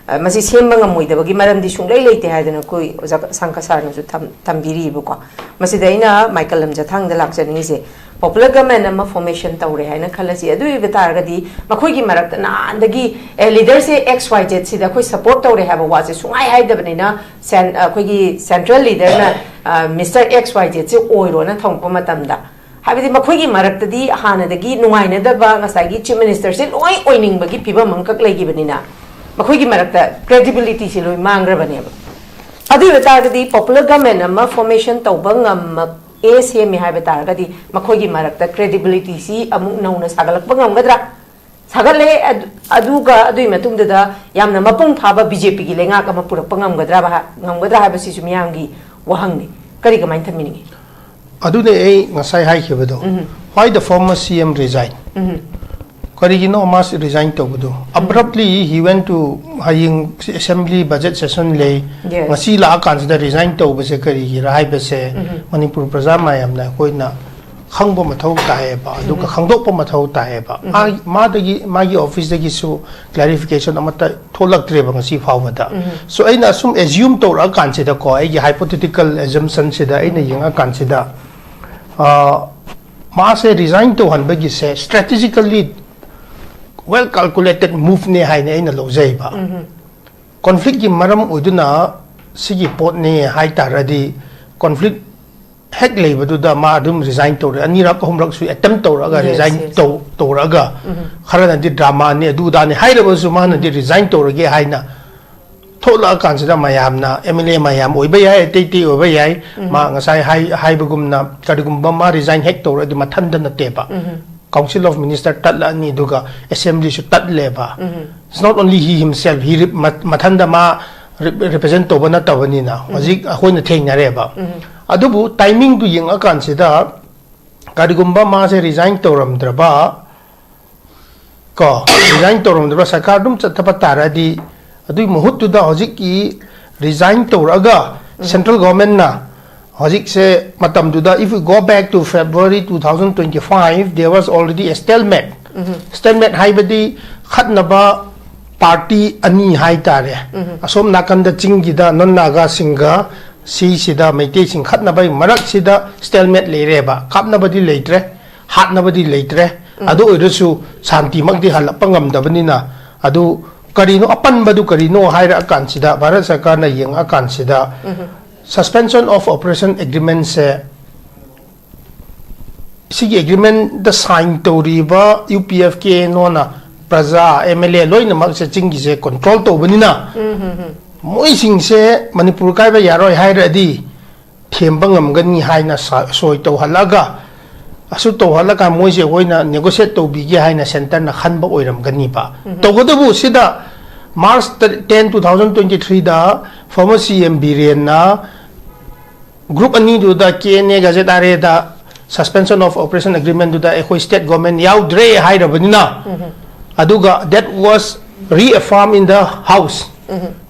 ꯑ, ꯃꯁꯤ ꯁꯦꯝꯕ ꯉꯝꯃꯣꯏꯗꯕꯒꯤ ꯃꯔꯝꯗꯤ ꯁꯨꯡꯂꯩ ꯂꯩꯇꯦ ꯍꯥꯏꯗꯅ ꯑꯩꯈꯣꯏ ꯑꯣꯖꯥ ꯁꯥꯡꯀ ꯁꯥꯔꯅꯁꯨ ꯊꯝ-, ꯊꯝꯕꯤꯔꯤꯕꯀꯣ꯫ ꯃꯁꯤꯗ ꯑꯩꯅ ꯃꯥꯏꯀꯜ ꯂꯝꯖꯊꯥꯡꯗ ꯂꯥꯛꯆꯅꯤꯡꯉꯤꯁꯦ, popular government ꯑꯃ formation ꯇꯧꯔꯦ ꯍꯥꯏꯅ ꯈꯜꯂꯁꯤ꯫ ꯑꯗꯨ ꯑꯣꯏꯕ ꯇꯥꯔꯒꯗꯤ ꯃꯈꯣꯏꯒꯤ ꯃꯔꯛꯇ ꯅꯍꯥꯟꯗꯒꯤ, "ꯑꯦ, ꯂꯤꯗꯔꯁꯦ X Y Z ꯁꯤꯗ ꯑꯩꯈꯣꯏ support ꯇꯧꯔꯦ" ꯍꯥꯏꯕ ꯋꯥꯁꯦ ꯁꯨꯡꯍꯥꯏ ꯍꯥꯏꯗꯕꯅꯤꯅ, ꯁꯦꯟ-, ꯑꯩꯈꯣꯏꯒꯤ central leaderꯅ, ꯑ, Mister X Y Z ꯁꯦ ꯑꯣꯏꯔꯣꯅ ꯊꯝꯃꯛꯄ ꯃꯇꯝꯗ, ꯍꯥꯏꯕꯗꯤ ꯃꯈꯣꯏꯒꯤ ꯃꯔꯛꯇꯗꯤ ꯍꯥꯟꯅꯗꯒꯤ ꯅꯨꯡꯉꯥꯏꯅꯗꯕ ꯉꯁꯥꯏꯒꯤ chief ministerꯁꯦ ꯂꯣꯏ ꯑꯣꯏꯅꯤꯡꯕꯒꯤ ꯐꯤꯕꯝ ꯑꯃꯈꯛ ꯂꯩꯈꯤꯕꯅꯤꯅ, ꯃꯈꯣꯏꯒꯤ ꯃꯔꯛꯇ credibilityꯁꯦ ꯂꯣꯏ ꯃꯥꯡꯈ꯭ꯔꯕꯅꯦꯕ꯫ ꯑꯗꯨ ꯑꯣꯏꯕ ꯇꯥꯔꯒꯗꯤ popular government ꯑꯃ formation ꯇꯧꯕ ꯉꯝꯃꯛꯑꯦ, ꯁꯦꯝꯃꯦ ꯍꯥꯏꯕ ꯇꯥꯔꯒꯗꯤ ꯃꯈꯣꯏꯒꯤ ꯃꯔꯛꯇ credibilityꯁꯤ ꯑꯃꯨꯛ ꯅꯧꯅ ꯁꯥꯒꯠꯂꯛꯄ ꯉꯝꯒꯗ꯭ꯔꯥ? ꯁꯥꯒꯠꯂꯦ꯫ ꯑꯗꯨ-, ꯑꯗꯨꯒ ꯑꯗꯨꯒꯤ ꯃꯇꯨꯡꯗꯨꯗ ꯌꯥꯝꯅ ꯃꯄꯨꯡ ꯐꯥꯕ BJPꯒꯤ ꯂꯩꯉꯥꯛ ꯑꯃ ꯄꯨꯔꯛꯄ ꯉꯝꯒꯗ꯭ꯔꯥ ꯍꯥ-, ꯉꯝꯒꯗ꯭ꯔꯥ ꯍꯥꯏꯕꯁꯤꯁꯨ ꯃꯤꯌꯥꯝꯒꯤ ꯋꯥꯍꯪꯅꯤ꯫ ꯀꯔꯤ, ꯀꯃꯥꯏꯅ ꯊꯝꯕꯤꯅꯤꯡꯉꯤ? ꯑꯗꯨꯅꯦ ꯑꯩ ꯉꯁꯥꯏ ꯍꯥꯏꯈꯤꯕꯗꯣ, ꯎꯝ꯫ Why the former C M resign? ꯎꯝ꯫ ꯀꯔꯤꯒꯤꯅꯣ ꯃꯥ resign ꯇꯧꯕꯗꯣ? Abruptly he went to, ꯍꯌꯦꯡ assembly budget session ꯂꯩ, Yes. ꯉꯁꯤ ꯂꯥꯛꯑꯀꯥꯟꯁꯤꯗ resign ꯇꯧꯕꯁꯦ ꯀꯔꯤꯒꯤꯔꯥ ꯍꯥꯏꯕꯁꯦ ꯎꯝ꯫ ꯃꯅꯤꯄꯨꯔ ꯄ꯭ꯔꯖꯥ ꯃꯌꯥꯝꯅ ꯑꯩꯈꯣꯏꯅ ꯈꯪꯕ ꯃꯊꯧ ꯇꯥꯏꯌꯦꯕ, ꯑꯗꯨꯒ ꯎꯝ꯫ ꯈꯪꯗꯣꯛꯄ ꯃꯊꯧ ꯇꯥꯏꯌꯦꯕ꯫ ꯎꯝ꯫ ꯃꯥ-, ꯃꯥꯗꯒꯤ, ꯃꯥꯒꯤ officeꯇꯒꯤꯁꯨ clarification ꯑꯃꯠꯇ ꯊꯣꯛꯂꯛꯇ꯭ꯔꯦꯕ ꯉꯁꯤ ꯐꯥꯎꯕꯗ꯫ ꯎꯝ꯫ So ꯑꯩꯅ ꯑꯁꯨꯝ assume ꯇꯧꯔꯛꯑꯀꯥꯟꯁꯤꯗꯀꯣ, ꯑꯩꯒꯤ hypothetical assumptionꯁꯤꯗ ꯑꯩꯅ ꯎꯝ꯫ ꯌꯦꯡꯉꯀꯥꯟꯁꯤꯗ, ꯑ, ꯃꯥꯁꯦ resign ꯇꯧꯍꯟꯕꯒꯤꯁꯦ strategically well calculated moveꯅꯦ ꯍꯥꯏꯅ ꯑꯩꯅ ꯂꯧꯖꯩꯕ꯫ ꯎꯝ꯫ Conflictꯀꯤ ꯃꯔꯝ ꯑꯣꯏꯗꯨꯅ ꯁꯤꯒꯤ ꯄꯣꯠꯅꯦ ꯍꯥꯏ ꯇꯥꯔꯗꯤ, conflict ꯍꯦꯛ ꯂꯩꯕꯗꯨꯗ ꯃꯥ ꯑꯗꯨꯝ resign ꯇꯧꯔꯦ꯫ ꯑꯅꯤꯔꯛ ꯑꯍꯨꯝꯔꯛꯁꯨ attempt ꯇꯧꯔꯛꯑꯒ Yes, resign yes. ꯇꯧ-, ꯇꯧꯔꯛꯑꯒ ꯎꯝ꯫ ꯈꯔꯅꯗꯤ dramaꯅꯤ, ꯑꯗꯨꯗꯥꯅꯤ ꯍꯥꯏꯔꯕꯁꯨ ꯃꯥꯅꯗꯤ resign ꯇꯧꯔꯒꯦ ꯍꯥꯏꯅ ꯊꯣꯛꯂꯛꯑꯀꯥꯟꯁꯤꯗ ꯃꯌꯥꯝꯅ, MLA ꯃꯌꯥꯝ ꯑꯣꯏꯕ ꯌꯥꯏ, ꯑꯇꯩ ꯑꯇꯩ ꯑꯣꯏꯕ ꯌꯥꯏ, ꯎꯝ꯫ ꯃꯥ ꯉꯁꯥꯏ ꯍꯥꯏ-, ꯍꯥꯏꯕꯒꯨꯝꯅ ꯀꯔꯤꯒꯨꯝꯕ ꯃꯥ resign ꯍꯦꯛ ꯇꯧꯔꯗꯤ ꯃꯊꯟꯇ ꯅꯠꯇꯦꯕ꯫ ꯎꯝ꯫ Council of Minister ꯇꯠꯂꯛꯑꯅꯤ, ꯑꯗꯨꯒ assemblyꯁꯨ ꯇꯠꯂꯦꯕ꯫ ꯎꯝ꯫ It's not only he himself, he re-, ꯃ-, ꯃꯊꯟꯗ ꯃꯥ re-, represent ꯇꯧꯕ ꯅꯠꯇꯕꯅꯤꯅ ꯎꯝ꯫ ꯍꯧꯖꯤꯛ ꯑꯩꯈꯣꯏꯅ ꯊꯦꯡꯅꯔꯦꯕ꯫ ꯎꯝ꯫ ꯑꯗꯨꯕꯨ timingꯗꯨ ꯌꯦꯡꯉꯀꯥꯟꯁꯤꯗ ꯀꯔꯤꯒꯨꯝꯕ ꯃꯥꯁꯦ resign ꯇꯧꯔꯝꯗ꯭ꯔꯕ, ꯀꯣ, ꯔꯤꯖꯥꯏꯟ ꯇꯧꯔꯝꯗꯕ, ꯁꯔꯀꯥꯔ ꯑꯗꯨꯝ ꯆꯠꯊꯕ ꯇꯥꯔꯗꯤ, ꯑꯗꯨꯒꯤ ꯃꯍꯨꯠꯇꯨꯗ ꯍꯧꯖꯤꯛꯀꯤ ꯔꯤꯖꯥꯏꯟ ꯇꯧꯔꯛꯑꯒ ꯁꯦꯟꯇ꯭ꯔꯦꯜ ꯒꯣꯔꯃꯦꯟꯅ ꯍꯧꯖꯤꯛꯁꯦ ꯃꯇꯝꯗꯨꯗ, if we go back to February two thousand twenty-five, there was already a stalemate. Stalemate ꯍꯥꯏꯕꯗꯤ ꯈꯠꯅꯕ ꯄꯥꯔꯇꯤ ꯑꯅꯤ ꯍꯥꯏꯇꯥꯔꯦ꯫ ꯑꯁꯣꯝ ꯅꯥꯀꯟꯗ ꯆꯤꯡꯒꯤꯗ ꯅꯟ ꯅꯥꯒꯥꯁꯤꯡꯒ ꯁꯤꯁꯤꯗ ꯃꯩꯇꯩꯁꯤꯡ ꯈꯠꯅꯕꯒꯤ ꯃꯔꯛꯁꯤꯗ stalemate ꯂꯩꯔꯦꯕ, ꯀꯥꯞꯅꯕꯗꯤ ꯂꯩꯇ꯭ꯔꯦ, ꯍꯥꯠꯅꯕꯗꯤ ꯂꯩꯇ꯭ꯔꯦ꯫ ꯑꯗꯨ ꯑꯣꯏꯔꯁꯨ ꯁꯥꯟꯇꯤꯃꯛꯇꯤ ꯍꯜꯂꯛꯄ ꯉꯝꯗꯕꯅꯤꯅ, ꯑꯗꯨ ꯀꯔꯤꯅꯣ, ꯑꯄꯟꯕꯗꯨ ꯀꯔꯤꯅꯣ ꯍꯥꯏꯔꯛꯑꯀꯥꯟꯁꯤꯗ, ꯚꯥꯔꯠ ꯁꯔꯀꯥꯔꯅ ꯌꯦꯡꯉꯛꯑꯀꯥꯟꯁꯤꯗ, Suspension of Operation Agreementꯁꯦ ꯁꯤꯒꯤ ꯑꯦꯒ꯭ꯔꯤꯃꯦꯟꯗ ꯁꯥꯏꯟ ꯇꯧꯔꯤꯕ U P F, K N O ꯄ꯭ꯔꯖꯥ, ꯑꯦꯝ ꯑꯦꯜ ꯑꯦ ꯂꯣꯏꯅꯃꯛꯁꯦ ꯆꯤꯡꯒꯤꯁꯦ ꯀꯟꯇ꯭ꯔꯣꯜ ꯇꯧꯕꯅꯤꯅ, ꯃꯣꯏꯁꯤꯡꯁꯦ ꯃꯅꯤꯄꯨꯔ ꯀꯥꯏꯕ ꯌꯥꯔꯣꯏ ꯍꯥꯏꯔꯗꯤ ꯊꯦꯝꯕ ꯉꯝꯒꯅꯤ ꯍꯥꯏꯅ ꯁꯥ-, ꯁꯣꯏ ꯇꯧꯍꯜꯂꯒ, ꯑꯁꯨ ꯇꯧꯍꯜꯂꯒ ꯃꯣꯏꯁꯦ ꯑꯩꯈꯣꯏꯅ ꯅꯦꯒꯣꯁꯤꯌꯦꯠ ꯇꯧꯕꯤꯒꯦ ꯍꯥꯏꯅ ꯁꯦꯟꯇꯔꯅ ꯈꯟꯕ ꯑꯣꯏꯔꯝꯒꯅꯤꯕ꯫ ꯇꯧꯒꯗꯕꯨ ꯁꯤꯗ March ten, two thousand twenty-threeꯗ former C M ꯕꯤꯔꯦꯟꯅ ꯒ꯭ꯔꯨꯞ ꯑꯅꯤꯗꯨꯗ, ꯀꯦ ꯑꯦꯟ ꯑꯦꯒ ꯖꯦꯠ ꯑꯥꯔ ꯑꯦꯗ Suspension of Operation Agreementꯗꯨꯗ ꯑꯩꯈꯣꯏ ꯁ꯭ꯇꯦꯠ ꯒꯣꯔꯃꯦꯟ ꯌꯥꯎꯗ꯭ꯔꯦ ꯍꯥꯏꯔꯕꯅꯤꯅ, ꯑꯗꯨꯒ that was reaffirmed in the House,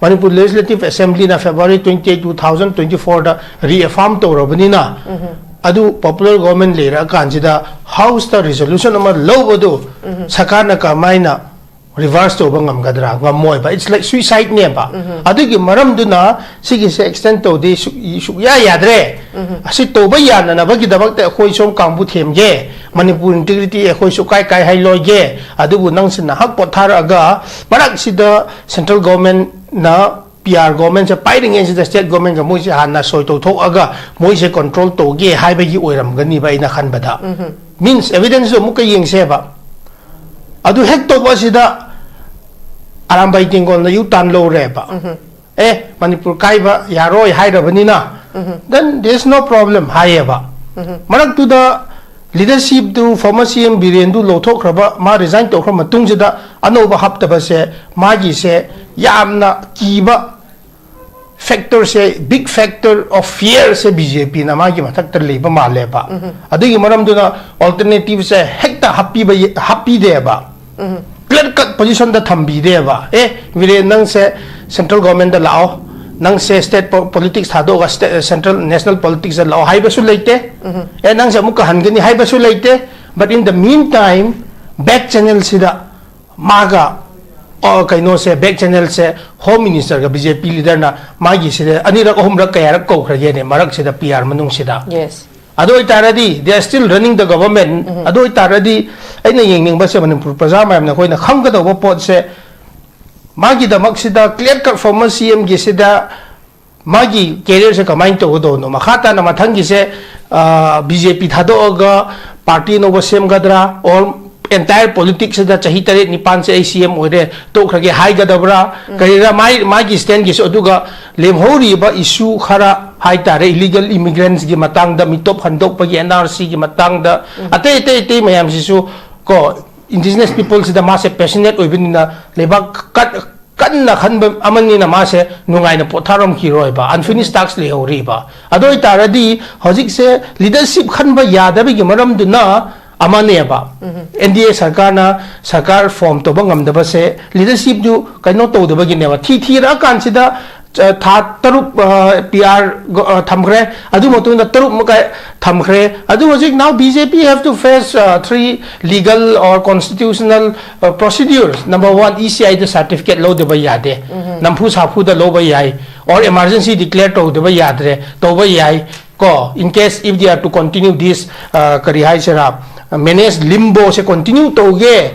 Manipur Legislative Assemblyꯅ February twenty-eight, two thousand twenty-fourꯗ reaffirm ꯇꯧꯔꯕꯅꯤꯅ, ꯑꯗꯨ ꯄꯣꯄꯨꯂꯔ ꯒꯣꯔꯃꯦꯟ ꯂꯩꯔꯛꯑꯀꯥꯟꯁꯤꯗ ꯍꯥꯎꯁꯇ ꯔꯤꯖꯣꯂꯨꯁꯟ ꯑꯃ ꯂꯧꯕꯗꯨ ꯁꯔꯀꯥꯔꯅ ꯀꯃꯥꯏꯅ ꯔꯤꯚꯔꯁ ꯇꯧꯕ ꯉꯝꯒꯗ꯭ꯔꯥ? ꯉꯝꯃꯣꯏꯕ꯫ It's like suicideꯅꯦꯕ꯫ ꯑꯗꯨꯒꯤ ꯃꯔꯝꯗꯨꯅ ꯁꯤꯒꯤꯁꯦ ꯑꯦꯛꯁꯇꯦꯟ ꯇꯧꯗꯦ, ꯁꯨꯛ-, ꯁꯨꯛꯌꯥ ꯌꯥꯗ꯭ꯔꯦ꯫ ꯑꯁꯤ ꯇꯧꯕ ꯌꯥꯅꯅꯕꯒꯤꯗꯃꯛꯇ ꯑꯩꯈꯣꯏ ꯁꯣꯝ ꯀꯥꯡꯕꯨ ꯊꯦꯝꯒꯦ, ꯃꯅꯤꯄꯨꯔ ꯏꯟꯇꯤꯒ꯭ꯔꯤꯇꯤ ꯑꯩꯈꯣꯏ ꯁꯨꯛꯀꯥꯏ ꯀꯥꯏ ꯍꯥꯏ ꯂꯣꯏꯒꯦ꯫ ꯑꯗꯨꯕꯨ ꯅꯪꯁꯤ ꯅꯍꯥꯛ ꯄꯣꯊꯥꯔꯛꯑꯒ ꯃꯔꯛꯁꯤꯗ ꯁꯦꯟꯇ꯭ꯔꯦꯜ ꯒꯣꯔꯃꯦꯟꯅ, ꯄꯤ ꯑꯥꯔ ꯒꯣꯔꯃꯦꯟꯁꯦ ꯄꯥꯏꯔꯤꯉꯩꯁꯤꯗ ꯁ꯭ꯇꯦꯠ ꯒꯣꯔꯃꯦꯟꯒ ꯃꯣꯏꯁꯦ ꯍꯥꯟꯅ ꯁꯣꯏ ꯇꯧꯊꯣꯛꯑꯒ ꯃꯣꯏꯁꯦ ꯀꯟꯇ꯭ꯔꯣꯜ ꯇꯧꯒꯦ ꯍꯥꯏꯕꯒꯤ ꯑꯣꯏꯔꯝꯒꯅꯤꯕ ꯑꯩꯅ ꯈꯟꯕꯗ꯫ ꯃꯤꯟꯁ, ꯑꯦꯚꯤꯗꯦꯟꯁꯁꯨ ꯑꯃꯨꯛꯀ ꯌꯦꯡꯁꯦꯕ꯫ ꯑꯗꯨ ꯍꯦꯛ ꯇꯧꯕ ꯑꯁꯤꯗ ꯑꯔꯥꯝꯕꯥꯏ ꯇꯦꯡꯒꯣꯜꯅ ꯌꯨ ꯇꯥꯟ ꯂꯧꯔꯦꯕ꯫ ꯑꯦ, ꯃꯅꯤꯄꯨꯔ ꯀꯥꯏꯕ ꯌꯥꯔꯣꯏ ꯍꯥꯏꯔꯕꯅꯤꯅ, then there is no problem ꯍꯥꯏꯌꯦꯕ꯫ ꯃꯔꯛꯇꯨꯗ ꯂꯤꯗꯔꯁꯤꯞꯇꯨ, former C M ꯕꯤꯔꯦꯟꯗꯨ ꯂꯧꯊꯣꯛꯈ꯭ꯔꯕ, ꯃꯥ ꯔꯤꯖꯥꯏꯟ ꯇꯧꯈ꯭ꯔ ꯃꯇꯨꯡꯁꯤꯗ ꯑꯅꯧꯕ ꯍꯥꯞꯇꯕꯁꯦ, ꯃꯥꯒꯤꯁꯦ ꯌꯥꯝꯅ ꯀꯤꯕ factorꯁꯦ, big factor of fearꯁꯦ ꯕꯤ ꯖꯦ ꯄꯤꯅ ꯃꯥꯒꯤ ꯃꯊꯛꯇ ꯂꯩꯕ ꯃꯥꯜꯂꯦꯕ꯫ ꯑꯗꯨꯒꯤ ꯃꯔꯝꯗꯨꯅ ꯑꯜꯇꯔꯅꯦꯇꯤꯚꯁꯦ ꯍꯦꯛꯇ ꯍꯥꯞꯄꯤꯕ ꯌꯦ-, ꯍꯥꯞꯄꯤꯗꯦꯕ꯫ ꯀ꯭ꯂꯤꯌꯔ ꯀꯠ ꯄꯣꯖꯤꯁꯟꯗ ꯊꯝꯕꯤꯗꯦꯕ꯫ ꯑꯦ, ꯕꯤꯔꯦꯟ, ꯅꯪꯁꯦ ꯁꯦꯟꯇ꯭ꯔꯦꯜ ꯒꯣꯔꯃꯦꯟꯗ ꯂꯥꯛꯑꯣ, ꯅꯪꯁꯦ ꯁ꯭ꯇꯦꯠ ꯄꯣ-, ꯄꯣꯂꯤꯇꯤꯛꯁ ꯊꯥꯗꯣꯛꯑꯒ ꯁ꯭ꯇꯦ-, ꯁꯦꯟꯇ꯭ꯔꯦꯜ ꯅꯦꯁꯅꯦꯜ ꯄꯣꯂꯤꯇꯤꯛꯁꯇ ꯂꯥꯛꯑꯣ ꯍꯥꯏꯕꯁꯨ ꯂꯩꯇꯦ꯫ ꯑꯦ, ꯅꯪꯁꯦ ꯑꯃꯨꯛꯀ ꯍꯟꯒꯅꯤ ꯍꯥꯏꯕꯁꯨ ꯂꯩꯇꯦ꯫ But in the meantime, back channelꯁꯤꯗ ꯃꯥꯒ, ꯑ, ꯀꯩꯅꯣꯁꯦ, back channelꯁꯦ ꯍꯣꯝ ꯃꯤꯅꯤꯁꯇꯔꯒ ꯕꯤ ꯖꯦ ꯄꯤ ꯂꯤꯗꯔꯅ ꯃꯥꯒꯤꯁꯤꯗ ꯑꯅꯤꯔꯛ, ꯑꯍꯨꯝꯔꯛ, ꯀꯌꯥꯔꯛ ꯀꯧꯈ꯭ꯔꯒꯦꯅꯦ ꯃꯔꯛꯁꯤꯗ ꯄꯤ ꯑꯥꯔ ꯃꯅꯨꯡꯁꯤꯗ? Yes. ꯑꯗꯨ ꯑꯣꯏꯇꯥꯔꯗꯤ they are still running the government. ꯑꯗꯨ ꯑꯣꯏꯇꯥꯔꯗꯤ ꯑꯩꯅ ꯌꯦꯡꯅꯤꯡꯕꯁꯦ ꯃꯅꯤꯄꯨꯔ ꯄ꯭ꯔꯖꯥ ꯃꯌꯥꯝꯅ ꯑꯩꯈꯣꯏꯅ ꯈꯪꯒꯗꯧꯕ ꯄꯣꯠꯁꯦ, ꯃꯥꯒꯤꯗꯃꯛꯁꯤꯗ clear cut former C Mꯒꯤꯁꯤꯗ ꯃꯥꯒꯤ careerꯁꯦ ꯀꯃꯥꯏꯅ ꯇꯧꯒꯗꯧꯕꯅꯣ? ꯃꯈꯥ ꯇꯥꯅ ꯃꯊꯪꯒꯤꯁꯦ, ꯑ, ꯕꯤ ꯖꯦ ꯄꯤ ꯊꯥꯗꯣꯛꯑꯒ party ꯑꯅꯧꯕ ꯁꯦꯝꯒꯗ꯭ꯔꯥ? Or entire politicsꯁꯤꯗ ꯆꯍꯤ ꯇꯔꯦꯠ ꯅꯤꯄꯥꯟꯁꯦ ꯑꯩ C M ꯑꯣꯏꯔꯦ, ꯇꯣꯛꯈ꯭ꯔꯒꯦ ꯍꯥꯏꯒꯗꯕ꯭ꯔꯥ? ꯀꯔꯤꯔꯥ ꯃꯥꯏ, ꯃꯥꯒꯤ standꯒꯤꯁꯨ? ꯑꯗꯨꯒ ꯂꯦꯝꯍꯧꯔꯤꯕ issue ꯈꯔ ꯍꯥꯏꯇꯥꯔꯦ, illegal immigrants ꯀꯤ ꯃꯇꯥꯡꯗ, ꯃꯤꯇꯣꯞ ꯍꯟꯗꯣꯛꯄꯒꯤ N R C ꯒꯤ ꯃꯇꯥꯡꯗ, ꯑꯇꯩ, ꯑꯇꯩ, ꯑꯇꯩ ꯃꯌꯥꯝꯁꯤꯁꯨ ꯀꯣ, indigenous peopleꯁꯤꯗ ꯃꯥꯁꯦ passionate ꯑꯣꯏꯕꯅꯤꯅ, ꯂꯩꯕꯥꯛ ꯀꯠ-, ꯀꯟꯅ ꯈꯟꯕ ꯑꯃꯅꯤꯅ ꯃꯥꯁꯦ ꯅꯨꯡꯉꯥꯏꯅ ꯄꯣꯊꯥꯔꯝꯈꯤꯔꯣꯏꯕ, unfinished task ꯂꯩꯍꯧꯔꯤꯕ꯫ ꯑꯗꯨ ꯑꯣꯏꯇꯥꯔꯗꯤ ꯍꯧꯖꯤꯛꯁꯦ leadership ꯈꯟꯕ ꯌꯥꯗꯕꯒꯤ ꯃꯔꯝꯗꯨꯅ ꯑꯃꯅꯦꯕ꯫ N D A ꯁꯔꯀꯥꯔꯅ ꯁꯔꯀꯥꯔ form ꯇꯧꯕ ꯉꯝꯗꯕꯁꯦ leadershipꯇꯨ ꯀꯩꯅꯣ ꯇꯧꯗꯕꯒꯤꯅꯦꯕ꯫ ꯊꯤ ꯊꯤꯔꯛꯑꯀꯥꯟꯁꯤꯗ, ꯑ, ꯊꯥ ꯇꯔꯨꯛ, ꯑ, P R ꯒ-, ꯑ, ꯊꯝꯈ꯭ꯔꯦ꯫ ꯑꯗꯨ ꯃꯇꯨꯡꯗ ꯇꯔꯨꯛ ꯑꯃꯨꯛꯀ ꯊꯝꯈ꯭ꯔꯦ꯫ ꯑꯗꯨ ꯍꯧꯖꯤꯛ now B J P have to face, uh, three legal or constitutional, uh, procedures. Number one, E C I the certificate ꯂꯧꯗꯕ ꯌꯥꯗꯦ꯫ ꯅꯝꯐꯨ ꯁꯥꯐꯨꯗ ꯂꯧꯕ ꯌꯥꯏ꯫ Or emergency declare ꯇꯧꯗꯕ ꯌꯥꯗ꯭ꯔꯦ, ꯇꯧꯕ ꯌꯥꯏ꯫ ꯀꯣ, in case if they are to continue this, uh, ꯀꯔꯤ ꯍꯥꯏꯁꯤꯔꯥ, manage limboꯁꯦ continue ꯇꯧꯒꯦ,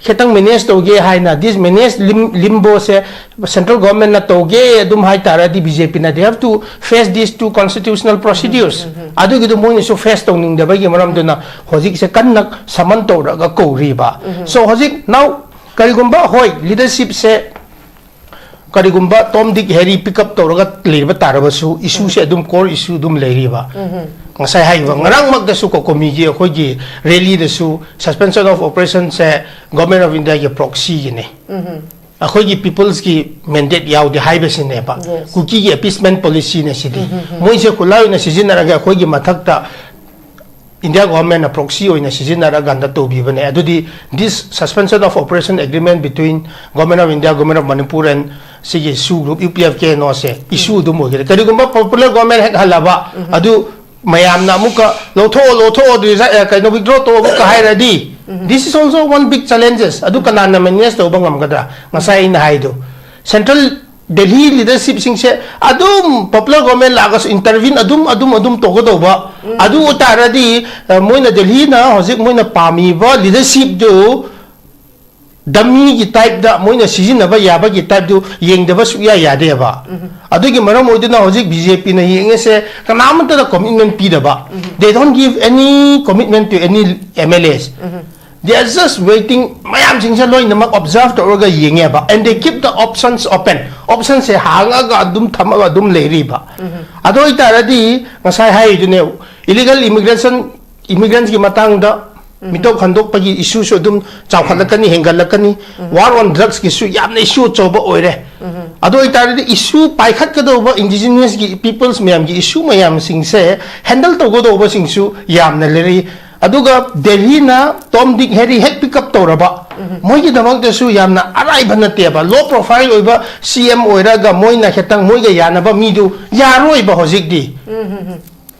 ꯈꯤꯇꯪ manage ꯇꯧꯒꯦ ꯍꯥꯏꯅ, this manage lim-, limboꯁꯦ central governmentꯅ ꯇꯧꯒꯦ ꯑꯗꯨꯝ ꯍꯥꯏꯇꯥꯔꯗꯤ, B J Pꯅ they have to face these two constitutional procedures. ꯑꯗꯨꯒꯤꯗꯨ ꯃꯣꯏꯅꯁꯨ face ꯇꯧꯅꯤꯡꯗꯕꯒꯤ ꯃꯔꯝꯗꯨꯅ ꯍꯧꯖꯤꯛꯁꯦ ꯀꯟꯅ summon ꯇꯧꯔꯒ ꯀꯧꯔꯤꯕ꯫ So ꯍꯧꯖꯤꯛ now ꯀꯔꯤꯒꯨꯝꯕ, ꯍꯣꯏ, leadershipꯁꯦ ꯀꯔꯤꯒꯨꯝꯕ Tom, Dick, Harry pick up ꯇꯧꯔꯒ ꯂꯩꯕ ꯇꯥꯔꯕꯁꯨ, issueꯁꯦ ꯑꯗꯨꯝ core issue ꯑꯗꯨꯝ ꯂꯩꯔꯤꯕ꯫ ꯉꯁꯥꯏ ꯍꯥꯏꯈꯤꯕ ꯉꯔꯥꯡꯃꯛꯇꯁꯨ ꯀꯣꯀꯣꯃꯤꯒꯤ ꯑꯩꯈꯣꯏꯒꯤ rallyꯗꯁꯨ suspension of operationꯁꯦ Government of Indiaꯒꯤ proxyꯒꯤꯅꯦ꯫ ꯑꯩꯈꯣꯏꯒꯤ peopleꯁꯀꯤ mandate ꯌꯥꯎꯗꯦ ꯍꯥꯏꯕꯁꯤꯅꯦꯕ꯫ Yes. ꯀꯨꯀꯤꯒꯤ appeasement policyꯅꯦ ꯁꯤꯗꯤ꯫ ꯃꯣꯏꯁꯦ ꯈꯨꯠꯂꯥꯏ ꯑꯣꯏꯅ ꯁꯤꯖꯤꯟꯅꯔꯒ ꯑꯩꯈꯣꯏꯒꯤ ꯃꯊꯛꯇ India government ꯅ proxy ꯑꯣꯏꯅ ꯁꯤꯖꯤꯟꯅꯔꯀꯥꯟꯗ ꯇꯧꯕꯤꯕꯅꯦ꯫ ꯑꯗꯨꯗꯤ this suspension of operation agreement between Government of India, Government of Manipur and ꯁꯤꯒꯤ SoO group, UPF, KNOꯁꯦ issue ꯑꯗꯨꯝ ꯑꯣꯏꯒꯅꯤ꯫ ꯀꯔꯤꯒꯨꯝꯕ popular government ꯍꯦꯛ ꯍꯜꯂꯕ, ꯑꯗꯨ ꯃꯌꯥꯝꯅ ꯑꯃꯨꯛꯀ ꯂꯧꯊꯣꯛꯑꯣ, ꯂꯧꯊꯣꯛꯑꯣ, resign, ꯑ, ꯀꯩꯅꯣ, withdraw ꯇꯧ ꯑꯃꯨꯛꯀ ꯍꯥꯏꯔꯗꯤ, this is also one big challenges꯫ ꯑꯗꯨ ꯀꯅꯥꯅ manage ꯇꯧꯕ ꯉꯝꯒꯗ꯭ꯔꯥ? ꯉꯁꯥꯏ ꯑꯩꯅ ꯍꯥꯏꯗꯣ, central Delhi leadership ꯁꯤꯡꯁꯦ ꯑꯗꯨꯝ popular government ꯂꯥꯛꯑꯒꯁꯨ intervene ꯑꯗꯨꯝ, ꯑꯗꯨꯝ, ꯑꯗꯨꯝ ꯇꯧꯒꯗꯧꯕ꯫ ꯑꯗꯨ ꯑꯣꯏꯇꯥꯔꯗꯤ, ꯑ, ꯃꯣꯏꯅ, ꯗꯦꯜꯍꯤꯅ ꯍꯧꯖꯤꯛ ꯃꯣꯏꯅ ꯄꯥꯝꯃꯤꯕ leadership ꯗꯨ dummy ꯒꯤ type ꯇ, ꯃꯣꯏꯅ ꯁꯤꯖꯤꯟꯅꯕ ꯌꯥꯕꯒꯤ type ꯇꯨ ꯌꯦꯡꯗꯕ ꯁꯨꯛꯌꯥ ꯌꯥꯗꯦꯕ꯫ ꯑꯗꯨꯒꯤ ꯃꯔꯝ ꯑꯣꯏꯗꯨꯅ ꯍꯧꯖꯤꯛ BJP ꯅ ꯌꯦꯡꯉꯤꯁꯦ, ꯀꯅꯥꯃꯠꯇꯗ commitment ꯄꯤꯗꯕ꯫ They don't give any commitment to any MLAs. They are just waiting꯫ ꯃꯌꯥꯝꯁꯤꯡꯁꯦ ꯂꯣꯏꯅꯃꯛ observe ꯇꯧꯔꯒ ꯌꯦꯡꯉꯦꯕ, and they keep the options open꯫ Option ꯁꯦ ꯍꯥꯡꯉꯒ ꯑꯗꯨꯝ ꯊꯝꯃꯒ ꯑꯗꯨꯝ ꯂꯩꯔꯤꯕ꯫ ꯑꯗꯨ ꯑꯣꯏꯇꯥꯔꯗꯤ ꯉꯁꯥꯏ ꯍꯥꯏꯔꯤꯗꯨꯅꯦ, illegal immigration, immigrants ꯀꯤ ꯃꯇꯥꯡꯗ ꯃꯤꯇꯣꯞ ꯈꯟꯗꯣꯛꯄꯒꯤ issue ꯁꯨ ꯑꯗꯨꯝ ꯆꯥꯎꯈꯠꯂꯛꯀꯅꯤ, ꯍꯦꯟꯒꯠꯂꯛꯀꯅꯤ꯫ War on drugs ꯀꯤꯁꯨ ꯌꯥꯝꯅ issue ꯑꯆꯧꯕ ꯑꯣꯏꯔꯦ꯫ ꯑꯗꯨ ꯑꯣꯏꯇꯥꯔꯗꯤ issue ꯄꯥꯏꯈꯠꯀꯗꯧꯕ indigenous ꯀꯤ peoples ꯃꯌꯥꯝꯒꯤ issue ꯃꯌꯥꯝꯁꯤꯡꯁꯦ handle ꯇꯧꯒꯗꯧꯕꯁꯤꯡꯁꯨ ꯌꯥꯝꯅ ꯂꯩꯔꯤ꯫ ꯑꯗꯨꯒ ꯗꯦꯜꯍꯤꯅ Tom, Dick, Harry ꯍꯦꯛ pick up ꯇꯧꯔꯕ, ꯃꯣꯏꯒꯤꯗꯃꯛꯇꯁꯨ ꯌꯥꯝꯅ ꯑꯔꯥꯏꯕ ꯅꯠꯇꯦꯕ꯫ Low profile ꯑꯣꯏꯕ CM ꯑꯣꯏꯔꯒ ꯃꯣꯏꯅ ꯈꯤꯇꯪ ꯃꯣꯏꯒ ꯌꯥꯅꯕ ꯃꯤꯗꯨ ꯌꯥꯔꯣꯏꯕ ꯍꯧꯖꯤꯛꯇꯤ꯫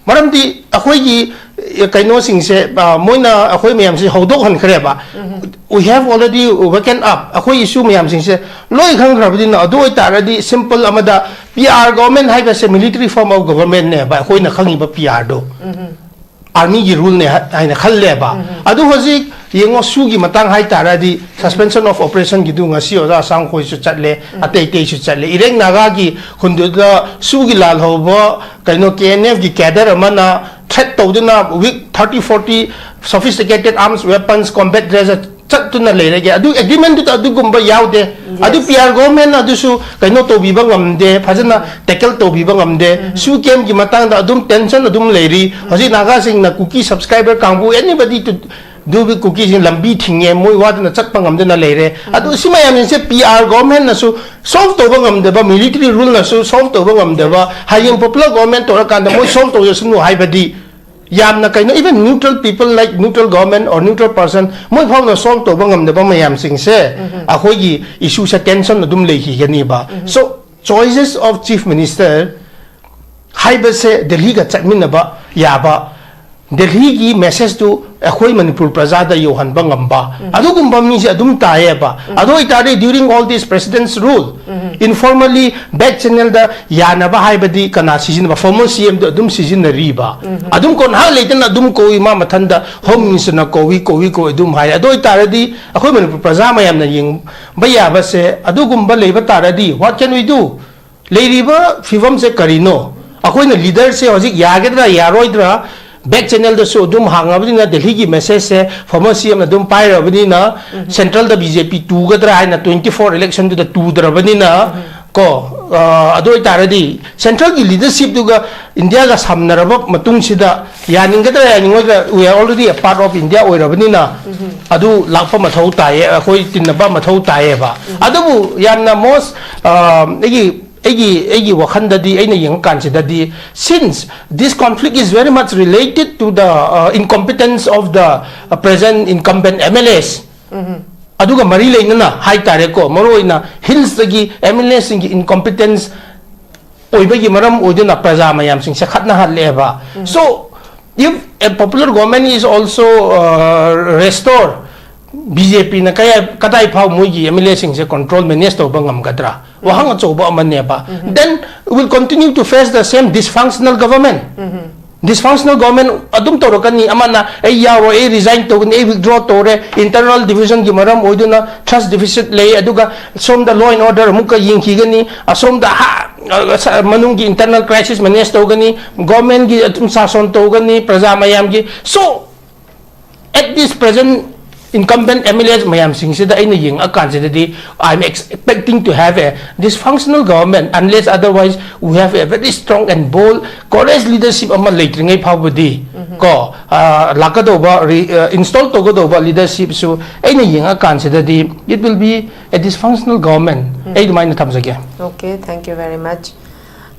ꯃꯔꯝꯗꯤ ꯑꯩꯈꯣꯏꯒꯤ, ꯑꯦ, ꯀꯩꯅꯣꯁꯤꯡꯁꯦ, ꯑ, ꯃꯣꯏꯅ ꯑꯩꯈꯣꯏ ꯃꯌꯥꯝꯁꯦ ꯍꯧꯗꯣꯛꯍꯟꯈ꯭ꯔꯦꯕ꯫ We have already woken up꯫ ꯑꯩꯈꯣꯏ issue ꯃꯌꯥꯝꯁꯤꯡꯁꯦ ꯂꯣꯏ ꯈꯪꯈ꯭ꯔꯕꯅꯤꯅ, ꯑꯗꯨ ꯑꯣꯏꯇꯥꯔꯗꯤ simple ꯑꯃꯗ PR government ꯍꯥꯏꯕꯁꯦ military form of government ꯅꯦꯕ, ꯑꯩꯈꯣꯏꯅ ꯈꯪꯉꯤꯕ PR ꯗꯣ꯫ Army ꯒꯤ rule ꯅꯦ ꯍꯥꯏ-, ꯍꯥꯏꯅ ꯈꯜꯂꯦꯕ꯫ ꯑꯗꯨ ꯍꯧꯖꯤꯛ ꯌꯦꯡꯉꯣ, SoO ꯒꯤ ꯃꯇꯥꯡ ꯍꯥꯏꯇꯥꯔꯗꯤ suspension of operation ꯒꯤꯗꯨ ꯉꯁꯤ ꯑꯣꯖꯥ ꯑꯁꯥꯡꯈꯣꯏꯁꯨ ꯆꯠꯂꯦ, ꯑꯇꯩ ꯑꯇꯩꯁꯨ ꯆꯠꯂꯦ꯫ ꯏꯔꯦꯡ ꯅꯥꯒꯥꯒꯤ ꯈꯨꯟꯗꯨꯗ SoO ꯒꯤ ꯂꯥꯜꯍꯧꯕ ꯀꯩꯅꯣ KNF ꯒꯤ cadre ꯑꯃꯅ threat ꯇꯧꯗꯨꯅ with thirty forty sophisticated arms, weapons, combat dress ꯆꯠꯇꯨꯅ ꯂꯩꯔꯒꯦ꯫ ꯑꯗꯨ agreement ꯇꯨꯗ ꯑꯗꯨꯒꯨꯝꯕ ꯌꯥꯎꯗꯦ꯫ ꯑꯗꯨ PR government ꯅ ꯑꯗꯨꯁꯨ ꯀꯩꯅꯣ ꯇꯧꯕꯤꯕ ꯉꯝꯗꯦ, ꯐꯖꯅ tackle ꯇꯧꯕꯤꯕ ꯉꯝꯗꯦ꯫ SoO camp ꯀꯤ ꯃꯇꯥꯡꯗ ꯑꯗꯨꯝ tension ꯑꯗꯨꯝ ꯂꯩꯔꯤ꯫ ꯍꯧꯖꯤꯛ ꯅꯥꯒꯥꯁꯤꯡꯅ ꯀꯨꯀꯤ subscriber ꯀꯥꯡꯕꯨ, anybody to do with ꯀꯨꯀꯤꯁꯤꯡ ꯂꯝꯕꯤ ꯊꯤꯡꯉꯦ, ꯃꯣꯏ ꯋꯥꯗꯅ ꯆꯠꯄ ꯉꯝꯗꯅ ꯂꯩꯔꯦ꯫ ꯑꯗꯨ ꯁꯤ ꯃꯌꯥꯝꯁꯤꯡꯁꯦ PR government ꯅꯁꯨ solve ꯇꯧꯕ ꯉꯝꯗꯕ, military rule ꯅꯁꯨ solve ꯇꯧꯕ ꯉꯝꯗꯕ, ꯍꯌꯦꯡ popular government ꯇꯧꯔꯀꯥꯟꯗ ꯃꯣꯏ solve ꯇꯧꯖꯁꯅꯨ ꯍꯥꯏꯕꯗꯤ ꯌꯥꯝꯅ ꯀꯩꯅꯣ, even neutral people, like neutral government or neutral person, ꯃꯣꯏ ꯐꯥꯎꯅ solve ꯇꯧꯕ ꯉꯝꯗꯕ ꯃꯌꯥꯝꯁꯤꯡꯁꯦ ꯑꯩꯈꯣꯏꯒꯤ issue ꯁꯦ tension ꯑꯗꯨꯝ ꯂꯩꯈꯤꯒꯅꯤꯕ꯫ So choices of chief minister ꯍꯥꯏꯕꯁꯦ ꯗꯦꯜꯍꯤꯒ ꯆꯠꯃꯤꯟꯅꯕ ꯌꯥꯕ, ꯗꯦꯜꯍꯤꯒꯤ message ꯇꯨ ꯑꯩꯈꯣꯏ ꯃꯅꯤꯄꯨꯔ ꯄ꯭ꯔꯖꯥꯗ ꯌꯧꯍꯟꯕ ꯉꯝꯕ ꯑꯗꯨꯒꯨꯝꯕ ꯃꯤꯁꯦ ꯑꯗꯨꯝ ꯇꯥꯏꯌꯦꯕ꯫ ꯑꯗꯨ ꯑꯣꯏꯇꯥꯔꯗꯤ during all this president's rule informally back channel ꯗ ꯌꯥꯅꯕ ꯍꯥꯏꯕꯗꯤ ꯀꯅꯥ ꯁꯤꯖꯤꯟꯅꯕ? Former C M ꯗꯨ ꯑꯗꯨꯝ ꯁꯤꯖꯤꯟꯅꯔꯤꯕ꯫ ꯑꯗꯨꯝ ꯀꯣꯟꯍꯥ ꯂꯩꯇꯅ ꯑꯗꯨꯝ ꯀꯧꯏ, ꯃꯥ ꯃꯊꯟꯗ home minister ꯅ ꯀꯧꯏ ꯀꯧꯏ ꯀꯧꯏ ꯑꯗꯨꯝ ꯍꯥꯏ꯫ ꯑꯗꯨ ꯑꯣꯏꯇꯥꯔꯗꯤ ꯑꯩꯈꯣꯏ ꯃꯅꯤꯄꯨꯔ ꯄ꯭ꯔꯖꯥ ꯃꯌꯥꯝꯅ ꯌꯦꯡꯕ ꯌꯥꯕꯁꯦ ꯑꯗꯨꯒꯨꯝꯕ ꯂꯩꯕ ꯇꯥꯔꯗꯤ what can we do? ꯂꯩꯔꯤꯕ ꯐꯤꯕꯝꯁꯦ ꯀꯔꯤꯅꯣ? ꯑꯩꯈꯣꯏꯅ leader ꯁꯦ ꯍꯧꯖꯤꯛ ꯌꯥꯒꯗ꯭ꯔꯥ ꯌꯥꯔꯣꯏꯗ꯭ꯔꯥ? Back channel ꯗꯁꯨ ꯑꯗꯨꯝ ꯍꯥꯡꯉꯕꯅꯤꯅ, ꯗꯦꯜꯍꯤꯒꯤ message ꯁꯦ former C M ꯅ ꯑꯗꯨꯝ ꯄꯥꯏꯔꯕꯅꯤꯅ, central ꯗ B J P ꯇꯨꯒꯗ꯭ꯔꯥ ꯍꯥꯏꯅ twenty four election ꯗꯨꯗ ꯇꯨꯗ꯭ꯔꯕꯅꯤꯅ, ꯀꯣ, ꯑ, ꯑꯗꯨ ꯑꯣꯏꯇꯥꯔꯗꯤ central ꯒꯤ leadership ꯇꯨꯒ ꯏꯟꯗꯤꯌꯥꯒ ꯁꯝꯅꯔꯕ ꯃꯇꯨꯡꯁꯤꯗ ꯌꯥꯅꯤꯡꯒꯗ꯭ꯔꯥ ꯌꯥꯅꯤꯡꯉꯣꯏꯗ꯭ꯔꯥ, we are already a part of India ꯑꯣꯏꯔꯕꯅꯤꯅ, ꯑꯗꯨ ꯂꯥꯛꯄ ꯃꯊꯧ ꯇꯥꯏꯌꯦ, ꯑꯩꯈꯣꯏ ꯇꯤꯟꯅꯕ ꯃꯊꯧ ꯇꯥꯏꯌꯦꯕ꯫ ꯑꯗꯨꯕꯨ ꯌꯥꯝꯅ most, ꯑ, ꯑꯩꯒꯤ ꯑꯩꯒꯤ ꯑꯩꯒꯤ ꯋꯥꯈꯜꯗꯗꯤ, ꯑꯩꯅ ꯌꯦꯡꯉꯀꯥꯟꯁꯤꯗꯗꯤ, since this conflict is very much related to the, uh, incompetence of the, uh, present incumbent M L As, ꯑꯗꯨꯒ ꯃꯔꯤ ꯂꯩꯅꯅ ꯍꯥꯏꯇꯥꯔꯦꯀꯣ, ꯃꯔꯨꯑꯣꯏꯅ hills ꯇꯒꯤ M L A ꯁꯤꯡꯒꯤ incompetence ꯑꯣꯏꯕꯒꯤ ꯃꯔꯝ ꯑꯣꯏꯗꯨꯅ ꯄ꯭ꯔꯖꯥ ꯃꯌꯥꯝꯁꯤꯡꯁꯦ ꯈꯠꯅꯍꯜꯂꯦꯕ꯫ So if a popular government is also, uh, restore, B J P ꯅ ꯀꯌꯥ, ꯀꯗꯥꯏ ꯐꯥꯎ ꯃꯣꯏꯒꯤ M L A ꯁꯤꯡꯁꯦ control, manage ꯇꯧꯕ ꯉꯝꯒꯗ꯭ꯔꯥ? ꯋꯥꯍꯪ ꯑꯆꯧꯕ ꯑꯃꯅꯦꯕ꯫ Then we will continue to face the same dysfunctional government. Dysfunctional government ꯑꯗꯨꯝ ꯇꯧꯔꯛꯀꯅꯤ꯫ ꯑꯃꯅ "ꯑꯩ ꯌꯥꯎꯔꯣꯏ, ꯑꯩ resign ꯇꯧꯒꯅꯤ, ꯑꯩ withdraw ꯇꯧꯔꯦ, internal division ꯒꯤ ꯃꯔꯝ ꯑꯣꯏꯗꯨꯅ trust deficit ꯂꯩ", ꯑꯗꯨꯒ ꯁꯣꯝꯗ law and order ꯑꯃꯨꯛꯀ ꯌꯦꯡꯈꯤꯒꯅꯤ, ꯑꯁꯣꯝꯗ ꯍꯥ-, ꯑ, ꯁ-, ꯃꯅꯨꯡꯒꯤ internal crisis manage ꯇꯧꯒꯅꯤ, government ꯒꯤ ꯑꯗꯨꯝ ꯁꯥꯁꯣꯟ ꯇꯧꯒꯅꯤ ꯄ꯭ꯔꯖꯥ ꯃꯌꯥꯝꯒꯤ꯫ So, at this present, incumbent M L As ꯃꯌꯥꯝꯁꯤꯡꯁꯤꯗ ꯑꯩꯅ ꯌꯦꯡꯉꯛꯑꯀꯥꯟꯁꯤꯗꯗꯤ, I am expecting to have a dysfunctional government unless otherwise we have a very strong and bold, courage leadership ꯑꯃ ꯂꯩꯇ꯭ꯔꯤꯉꯩ ꯐꯥꯎꯕꯗꯤ, ꯀꯣ, ꯑ, ꯂꯥꯛꯀꯗꯧꯕ, ꯔꯤ-, ꯑ, install ꯇꯧꯒꯗꯧꯕ leadership ꯁꯨ ꯑꯩꯅ ꯌꯦꯡꯉꯛꯑꯀꯥꯟꯁꯤꯗꯗꯤ, it will be a dysfunctional government꯫ ꯑꯩ ꯑꯗꯨꯃꯥꯏꯅ ꯊꯝꯖꯒꯦ꯫ Okay, thank you very much.